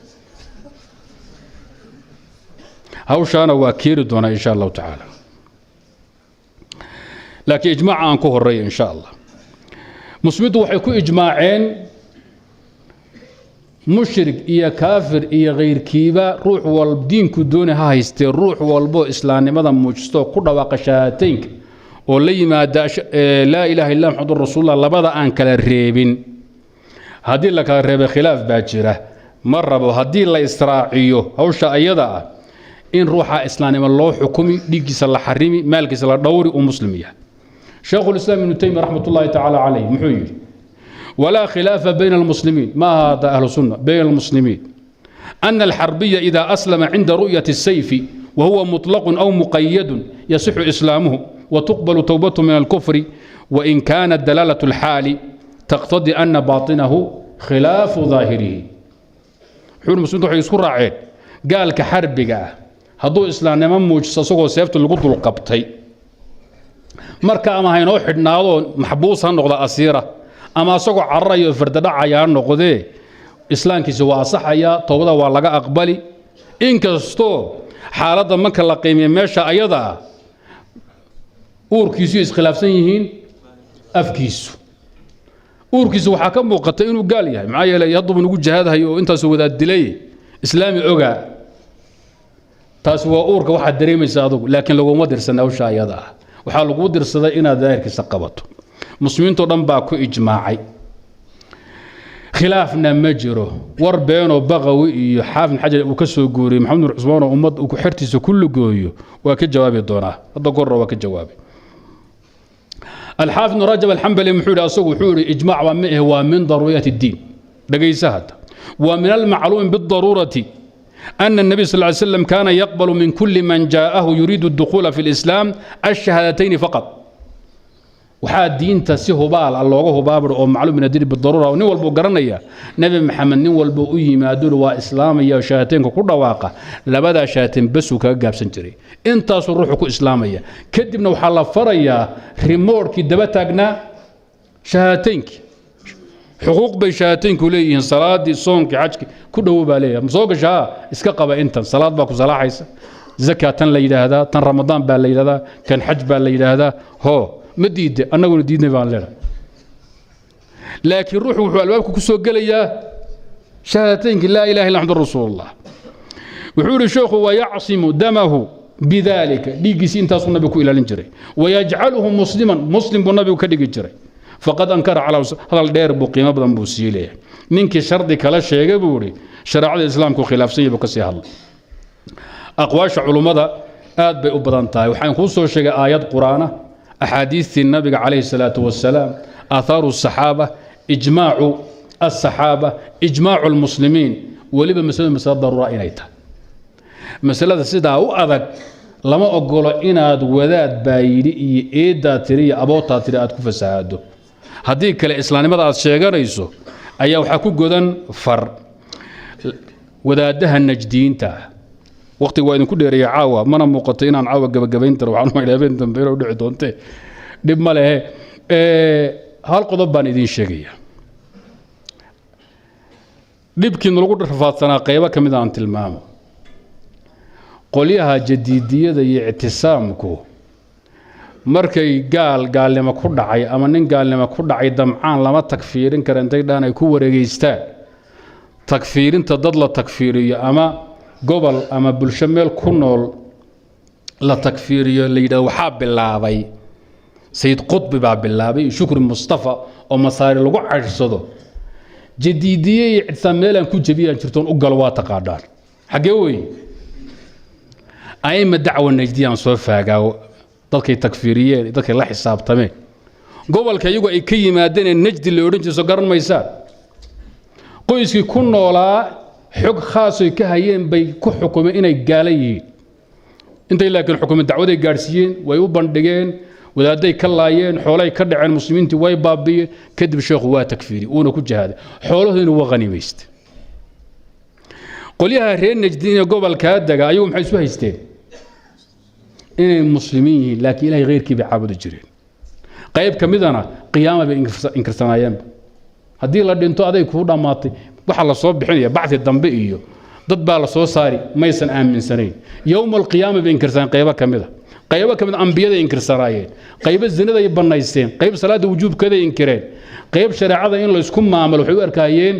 Hawshaana waa keeni doonaa, in sha Allahu tacaala, laakiin ijmaaca aan ku horeeya, in sha Allah. Muslimiintu waxay ku ijmaaceen mushrik iyo kaafir iyo kayrkiiba, ruux wal diinku dooni ha haystee, ruux walbo islaamnimada muujistoo ku dhawaaqa shahaataynka oo la yimaada laa ilaaha illa Maxamedun rasuulullah, labada aan kala reebin. Haddii la kala reebay, khilaaf baa jira, ma rabo. Haddii la israaciyo hawsha ayada ah, in ruuxa islaamnimo loo xukumi, dhiiggiisa la xarimi, maalkiisa la dhowri, uu muslim yahay. Shaykhulislaam Ibnu Taymiya raxmatullaahi tacaala calayh muxuu yidhi? ولا خلاف بين المسلمين، ما هذا أهل السنة، بين المسلمين أن الحربي إذا أسلم عند رؤية السيف، وهو مطلق أو مقيد، يصح إسلامه وتقبل توبته من الكفر، وإن كانت دلالة الحال تقتضي أن باطنه خلاف ظاهره. Wuxuu muslimiintu waxay isku raaceen gaalka xarbiga ah hadduu islaamnimo muujiso isagoo seefta lagu dulqabtay, marka ama haynoo xidhnaadoo maxbuus ha noqda, asiira, ama asagoo cararayo fardadhacaya ha noqdee, islaamkiisa waa asaxayaa, towbada waa laga aqbali, inkastoo xaaladda marka la qiimeeyo meesha ayada ah uurkiisu iskhilaafsan yihiin afkiisu. Uurkiisu waxaa ka muuqata inuu gaal yahay, maxaa yeelay hadduuba nagu jihaadhayo oo intaasu wadaad dilay, islaami ogaa. Taasi waa uurka waxaad dareemaysa adugu, laakiin laguma dirsan hawsha ayada ah. Waxaa laguu dirsaday inaad daahirkiisa qabato. Muslimiintoo dhan baa ku ijmaacay, khilaafna ma jiro. War beenoo Baqawi iyo Xaafid Xajar uu ka soo guuriyey Maxamed Nur Cusmaan oo ummad uu xertiisa ku lugooyo, waa ka jawaabi doonaa, hadda korra waa ka jawaabay. Alxaafid Ibn Rajab Alxambali muxuu yidhi? Asagu wuxuu yidhi ijmaac waa ma ahe, waa min daruuriyat الdiin. Dhegaysa hadda: ومن المعلوم بالضرورة أن النبي صلى الله عليه وسلم كان يقبل من كل من جاءه يريد الدخول في الإسلام الشهادتين فقط. Waxaa diinta si hubaal ah looga hubaabir oo macluum min adiin bidaruura oo nin walbuu garanaya, Nebi Maxamed nin walba u yimaado waa islaamaya oo shahaateenka ku dhawaaqa, labadaa shahaateen basuu kaga gaabsan jiray. Intaasuu ruuxu ku islaamaya, kadibna waxaa la farayaa rimoorkii daba taagnaa shahaateenkii. Xuquuq bay shahaataynku leeyihiin, salaadii, soonkii, xajkii ku dhowo baa leeyahay. Ma soo gashaa? Iska qaba intan salaad baa ku salaaxaysa, zakaa tan la yidhaahdaa, tan Ramadaan baa la yidhahdaa, kan xaj baa la yidhaahdaa. Hoo, ma diidde? Annaguna diidnay baan leenahay, laakiin ruuxu wuxuu albaabka ku soo gelayaa shahaadateynki, laa ilaha illa Maxamad rasuulullah. Wuxuu yidhi sheekhu: ويعصم دمه بذلك. Dhiiggiisi intaasuu nabigu ku ilaalin jiray. ويجعله مسلما, muslim buu nabigu ka dhigi jiray. فقد أنكر على hadal dheer buu qiimo badan buu sii leeyahay. Ninkii shardi kala sheegay, buu idhi, shareecada Islaamku khilaafsan yahay buu ka sii hadlay. Aqwaasha culummada aad bay u badan tahay. Waxaan kuu soo sheegay aayad Qur-aana, axaadiistii Nabiga calayhi salaatu wasalaam, aahaaru asaxaaba, ijmaacu asaxaaba, ijmaacu almuslimiin. Weliba masaladu masalo daruura inay tahay. Masalada sidaa u adag lama ogolo inaad wadaad baa yidhi iyo eedaa tiri iyo abootaa tiri aad ku fasahaado. Haddii kale islaamnimada aad sheeganayso ayaa waxaa ku godan far. Wadaadaha Najdiyiinta ah, waqtiga waa idinku dheereeya caawa, mana muuqato inaan caawa gabagabayn daro. Waxaan umaynaa habeen dambe inay u dhici doontee, dhib ma lehe. Hal qodob baan idiin sheegaya. Dhibkiina lagu rafaadsanaa qaybo ka mid aan tilmaamo. Qolyaha Jadiidiyada iyo Ictisaamku markay gaal gaalnimo ku dhacay ama nin gaalnimo ku dhacay damcaan, lama takfiirin kara intay dhaan ay ku wareegeystaan. Takfiirinta dad la takfiiriyo ama gobol ama bulsho meel ku nool la takfiiriyo la yidhahdo, waxaa bilaabay Sayid Qudbi baa bilaabay, Shukri Mustafa oo Masaari lagu cadhsado. Jadiidiye iyo Ictisaam meelaan ku jebiyaan jirtoon u galo waa taqaadhaan xaggee weeye? Aima dacwa Najdiyaan soo faagaa, dadkay takfiiriyeen, dadkay la xisaabtameen, gobolka iyagu ay ka yimaadeen ee Najdi la odhan jirso garan maysaan. Qoyskii ku noolaa xog khaasoy ka hayeen bay ku xukumeen inay gaala yihiin. Intay laakiin xukumeen, dacwaday gaadhsiiyeen, way u bandhigeen, wadaadday ka laayeen, xoolay ka dhaceen, muslimiintii way baabi'iyeen. Kadib sheekhu waa takfiiri, wuuna ku jihaaday, xoolahoodina waa khaniimaysta. Qolyaha reer Najdi ee gobolkaa dega ayagu maxay isu haysteen? Inay muslimiin yihiin, laakiin Ilahay khayrkii bay caabudi jireen. Qayb ka midana qiyaama bay inkirsanaayeenba. Haddii la dhinto aday kuu dhammaatay, waxaa la soo bixinaya bacdi dambe iyo dad baa la soo saari maysan aaminsanayn. Yowma alqiyaama bay inkirsaneen qaybo ka mida, qaybo ka mid ambiyaday inkirsanaayeen, qaybo zinaday bannaysteen, qayb salaadda wujuubkeeday inkireen, qayb shareecada in laysku maamulo waxay u arkaayeen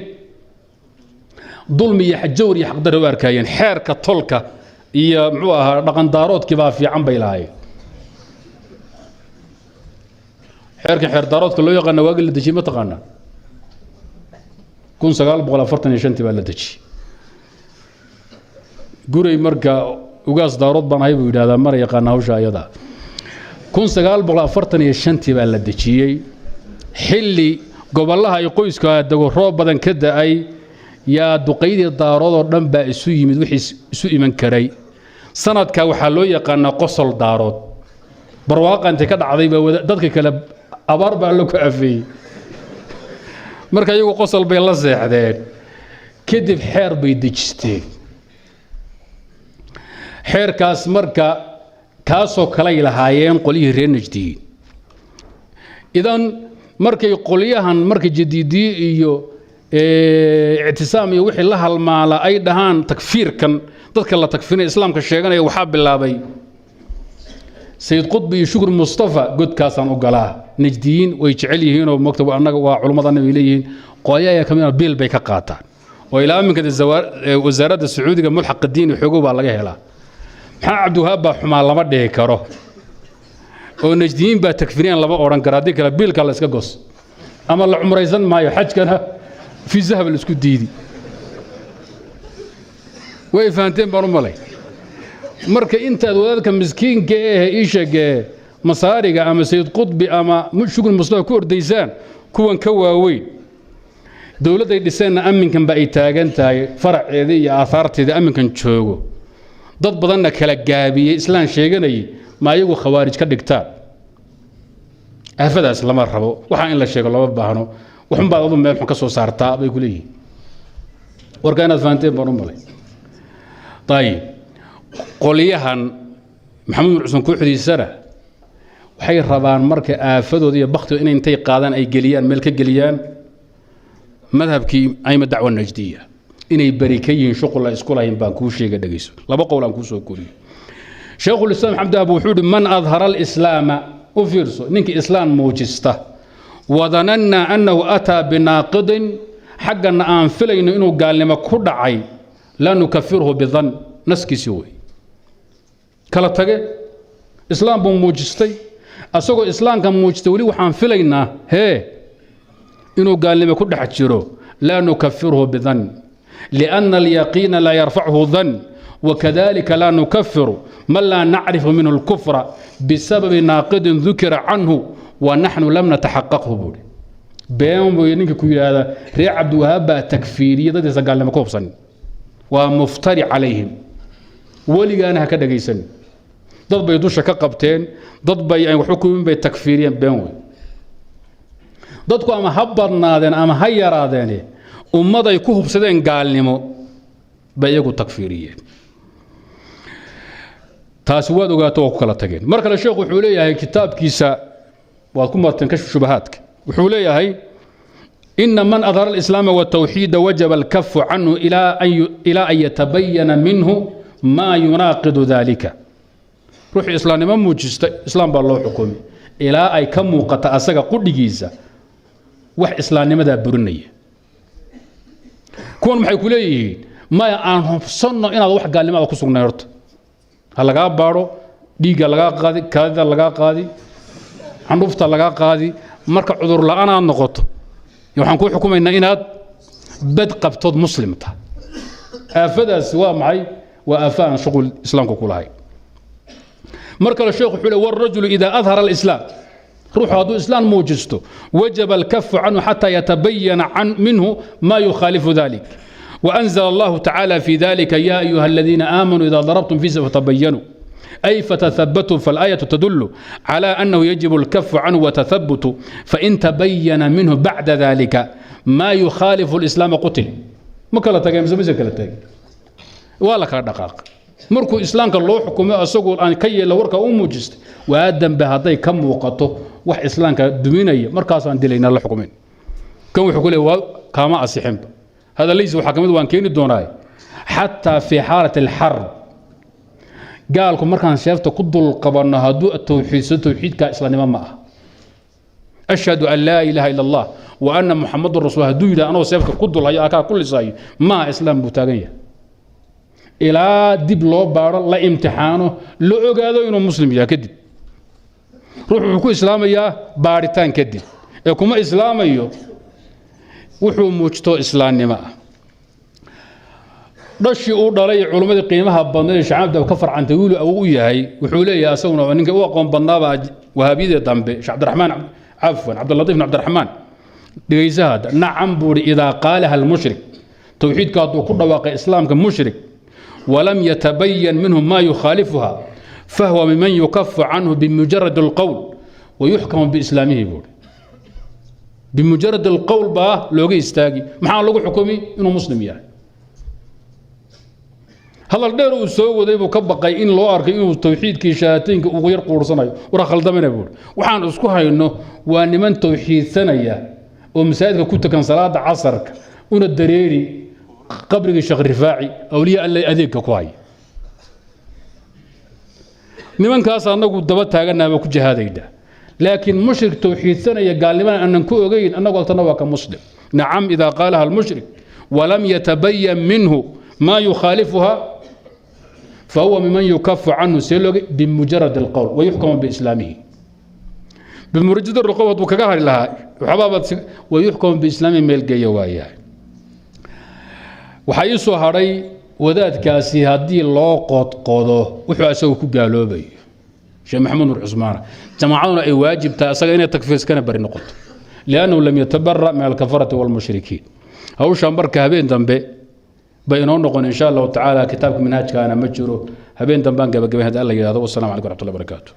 dulmi iyo jawr iyo xaqdarre u arkaayeen. Xeerka tolka iyo muxuu ahaa dhaqandaaroodkii baa fiican bay lahaayeen. Xeerka xeer daaroodka loo yaqaana waagi la dejiyey ma taqaanaa? 1945-tii baa la dejiyey. Guray marka ugaas Daarood baan ahay buu yidhahdaa, mana yaqaana hawsha ayadaa. 1945-tii baa la dejiyey, xilli gobollaha ay qoyska dego roob badan ka da'ay. Yaa duqaydii Daaroodoo dhan baa isu yimid, wixii isu iman karay. Sanadka waxaa loo yaqaanaa qosol Daarood. Barwaaqa intay ka dhacday baa dadka kale abaar baa alla ku afeeyey, marka iyagu qosol bay la seexdeen. Kadib xeer bay dejisteen. Xeerkaas marka kaasoo kalay lahaayeen qolyihii reer Najdiyiin. Idan markay qolyahan markay Jadiidiye iyo Ictisaam iyo wixii la halmaala ay dhahaan takfiirkan dadka la takfiirinaya Islaamka sheeganaya waxaa bilaabay Sayid Qudbi iyo Shukri Mustafa, godkaasaan u galaa. Najdiyiin way jecel yihiinoo mogta annaga waa culummadana bay leeyihiin. Qolya ayaa ka mid biil bay ka qaataan oo ilaa iminka wasaaradda Sacuudiga mulxaqa diini xoogow baa laga helaa. Maxaa Cabdiwahaab baa xumaa lama dhihi karo oo Najdiyiin baa takfiriyaan lama odhan karo. Haddii kale biilka la iska gos ama la cumraysan maayo, xajkana fiisahaba la isku diidi. Way fahanteen baan u malay. Marka intaad wadaadka miskiinka eh ii sheegee Masaariga ama Sayid Qudbi ama Shukri Mustafa ku ordaysaan, kuwan ka waaweyn dowladday dhiseenna amminkan ba ay taagan tahay, faraceeda iyo aahaarteeda amminkan joogo, dad badanna kala gaabiyey, Islaan sheeganayay, ma ayagu khawaarij ka dhigtaan? Aafadaas lama rabo. Waxaa in la sheego lama baahno. Waxunbaad adu meel xun ka soo saartaa bay ku leeyihiin. Warka inaad fahanteen baan u malay. Ayib, qolyahan Maxamed bin Cusmaan kooxdiisana waxay rabaan marka aafadooda iyo baktigooda inay intay qaadaan ay geliyaan meel ka geliyaan madhabkii aima dacwa Najdiya, inay beri ka yihiin, shuqul la isku lahayn baan kuu sheega. Dhegayso, laba qowl aan kuu soo koriyo. Sheekhulislaam Maxamed Abu wuxuu yihi: man adhara alislaama, u fiirso, ninkii Islaam muujista, wadanannaa annahu ataa binaaqidin, xaggana aan filayno inuu gaalnimo ku dhacay, laa nukafirhu bidan. Naskiisi wey kala tage. Islaam buu muujistay, asagoo islaamka muujistay weli waxaan filaynaa hee inuu gaalnimo ku dhex jiro. Laa nukafirhu bidan liأna alyaqiina laa yarfachu dan, wakadalika laa nukafiru man laa nacrifu minhu اlkufra bisababi naaqidin dukira canhu wa naxnu lam nataxaqaqhu, buuri. Been buy ninka ku yidhaahda reer Cabdiwahaab baa takfiiriya dadkiisa gaalnimo ku hubsanin, waa muftari calayhim. Weligaana ha ka dhegaysanin. Dad bay dusha ka qabteen, dad bay aan waxba kumin bay takfiiriyeen, been wey. Dadku ama ha badnaadeen ama ha yaraadeene, ummaday ku hubsadeen gaalnimo bay iyagu takfiiriyeen. Taasi waad ogaato, waa ku kala tageen. Mar kale sheekhu wuxuu leeyahay kitaabkiisa, waad ku marteen Kashfu Shubahaadka, wuxuu leeyahay: ina man adhara alislaama والtawxiida wajaba alkafu canhu ilaa an yatabayana minhu maa yunaaqidu dalika. Ruuxuu islaamnimo muujista, islaam baa loo xukumi ilaa ay ka muuqata asaga qudhigiisa wax islaamnimadaa burinaya. Kuwan maxay ku leeyihiin? Maya, aan hubsanno inaad wax gaalnimada ku sugnay. Horta ha lagaa baadho, dhiigga lagaa qaadi, kaadida lagaa qaadi, candhufta lagaa qaadi. Marka cudur la'aan aad noqoto, waxaan kuu xukumaynaa inaad bad qabtood muslim tahay. Aafadaasi waa maxay? Waa aafa aan shuqul islaamka ku lahayn. Mar kale sheekhu wuxuu le: والرجل إذا أظهر الإسلام, ruuxu hadduu islaam muujisto, wajaba alkafu canhu xataa yatabayana minhu ma yukhaalifu dalik. وأنزل الله تعالى في ذلك: يا أيها الذين آمنوا إذا ضربتم في سبيل فتبينوا أي فتثبتوا. فالآية تدل على أنه يجب الكف عنه وتثبت، فإن تبين منه بعد ذلك ما يخالف الإسلام قتل. Ma kala tageen mise mise kala tageen? Waa la kala dhaqaaq. Markuu islaamka loo xukumay, asagoo aan ka yeela warka u muujistay, waa dambe hadday ka muuqato wax islaamka duminaya, markaasaan dilaynaa, la xukumin. Kan wuxuu ku leeyahay waa kaama asixinba hadallaysi. Waxaa ka mid, waan keeni doonaa, xataa fi xaalati alxarb, gaalku markaan seefta ku dul qabanno hadduu tawxiidsado, tawxiidka islaamnimo ma aha. أشهد أن لا إله إلا الله وأن محمد رسول hadduu yidhah, anoo seefka ku dul hayo, akaa ku lisaayo, maaha islaam buu taagan yahay ilaa dib loo baaro, la imtixaano, la ogaado inuu muslim yahay. Kadib ruux wuxuu ku islaamayaa baaritaan kadib, ee kuma islaamayo wuxuu muujto islaamnimo ah. Dhashii uu dhalay, culimmadii qiimaha badnayd ee Shacabda ka farcantay, wiilu awow u yahay, wuxuu leeyahay asaguna ninka u aqoon badnaabaa wahaabiyadii dambe, Sheekh Cabdiraxmaan, cafwan, Cabdilatiif bin Cabdiraxmaan. Dhegaysaha hadda. Nacam, buu ihi, إذا قالها المشرك, towxiidka hadduu ku dhawaaqay islaamka mushrik, ولم يتبين منه ما يخالفها، فهو ممن يكف عنه بمجرد القول ويحكم بإسلامه, buuri. بمجرد القول baa looga istaagi. Maxaa lagu xukumi? Inuu muslim yahay. Hadal dheer uu soo waday buu ka baqay in loo arkay inuu tawxiidkii shahaataynka ugu yar quursanayo. War khaldamana, buuri. Waxaan isku hayno waa niman tawxiidsanaya oo masaajidka ku tukan salaada casarka, una dareeri qabrigii Sheekh Rifaaci, awliya Alle adeegka ku haya. Nimankaas annagu daba taaganaaba ku jihaadayna, laakiin mushrik tawxiidsanaya, gaalnimana aanan ku ogeyn, annagu agtana waa ka muslim. نعم، إذا قالها المشرك ولم يتبين منه ما يخالفها فهو ممن يكف عنه سيلوغ بمجرد القول ويحكم بإسلامه. بمجرد القول hadduu kaga hari lahaa waxbaabaad ويحكم بإسلامه meelgeeya waayahay. Waxaa ii soo hadhay wadaadkaasi haddii loo qodqodo wuxuu asagu ku gaaloobayo, Sheekh Maxamed Nur Cusmaana, jamaacaduna ay waajib tahay asaga inay takfiirskana bari noqoto, لأنه لم يتبرأ من الكفرة والمشركين. Hawshan marka habeen dambe bay inoo noqon, in sha Allahu tacaala. Kitaabka minhaajkaana ma jiro, habeen dambaan gabagabay haddi Alla yidhahdo. Wassalamu calaykum waraxmatullahi barakatuh.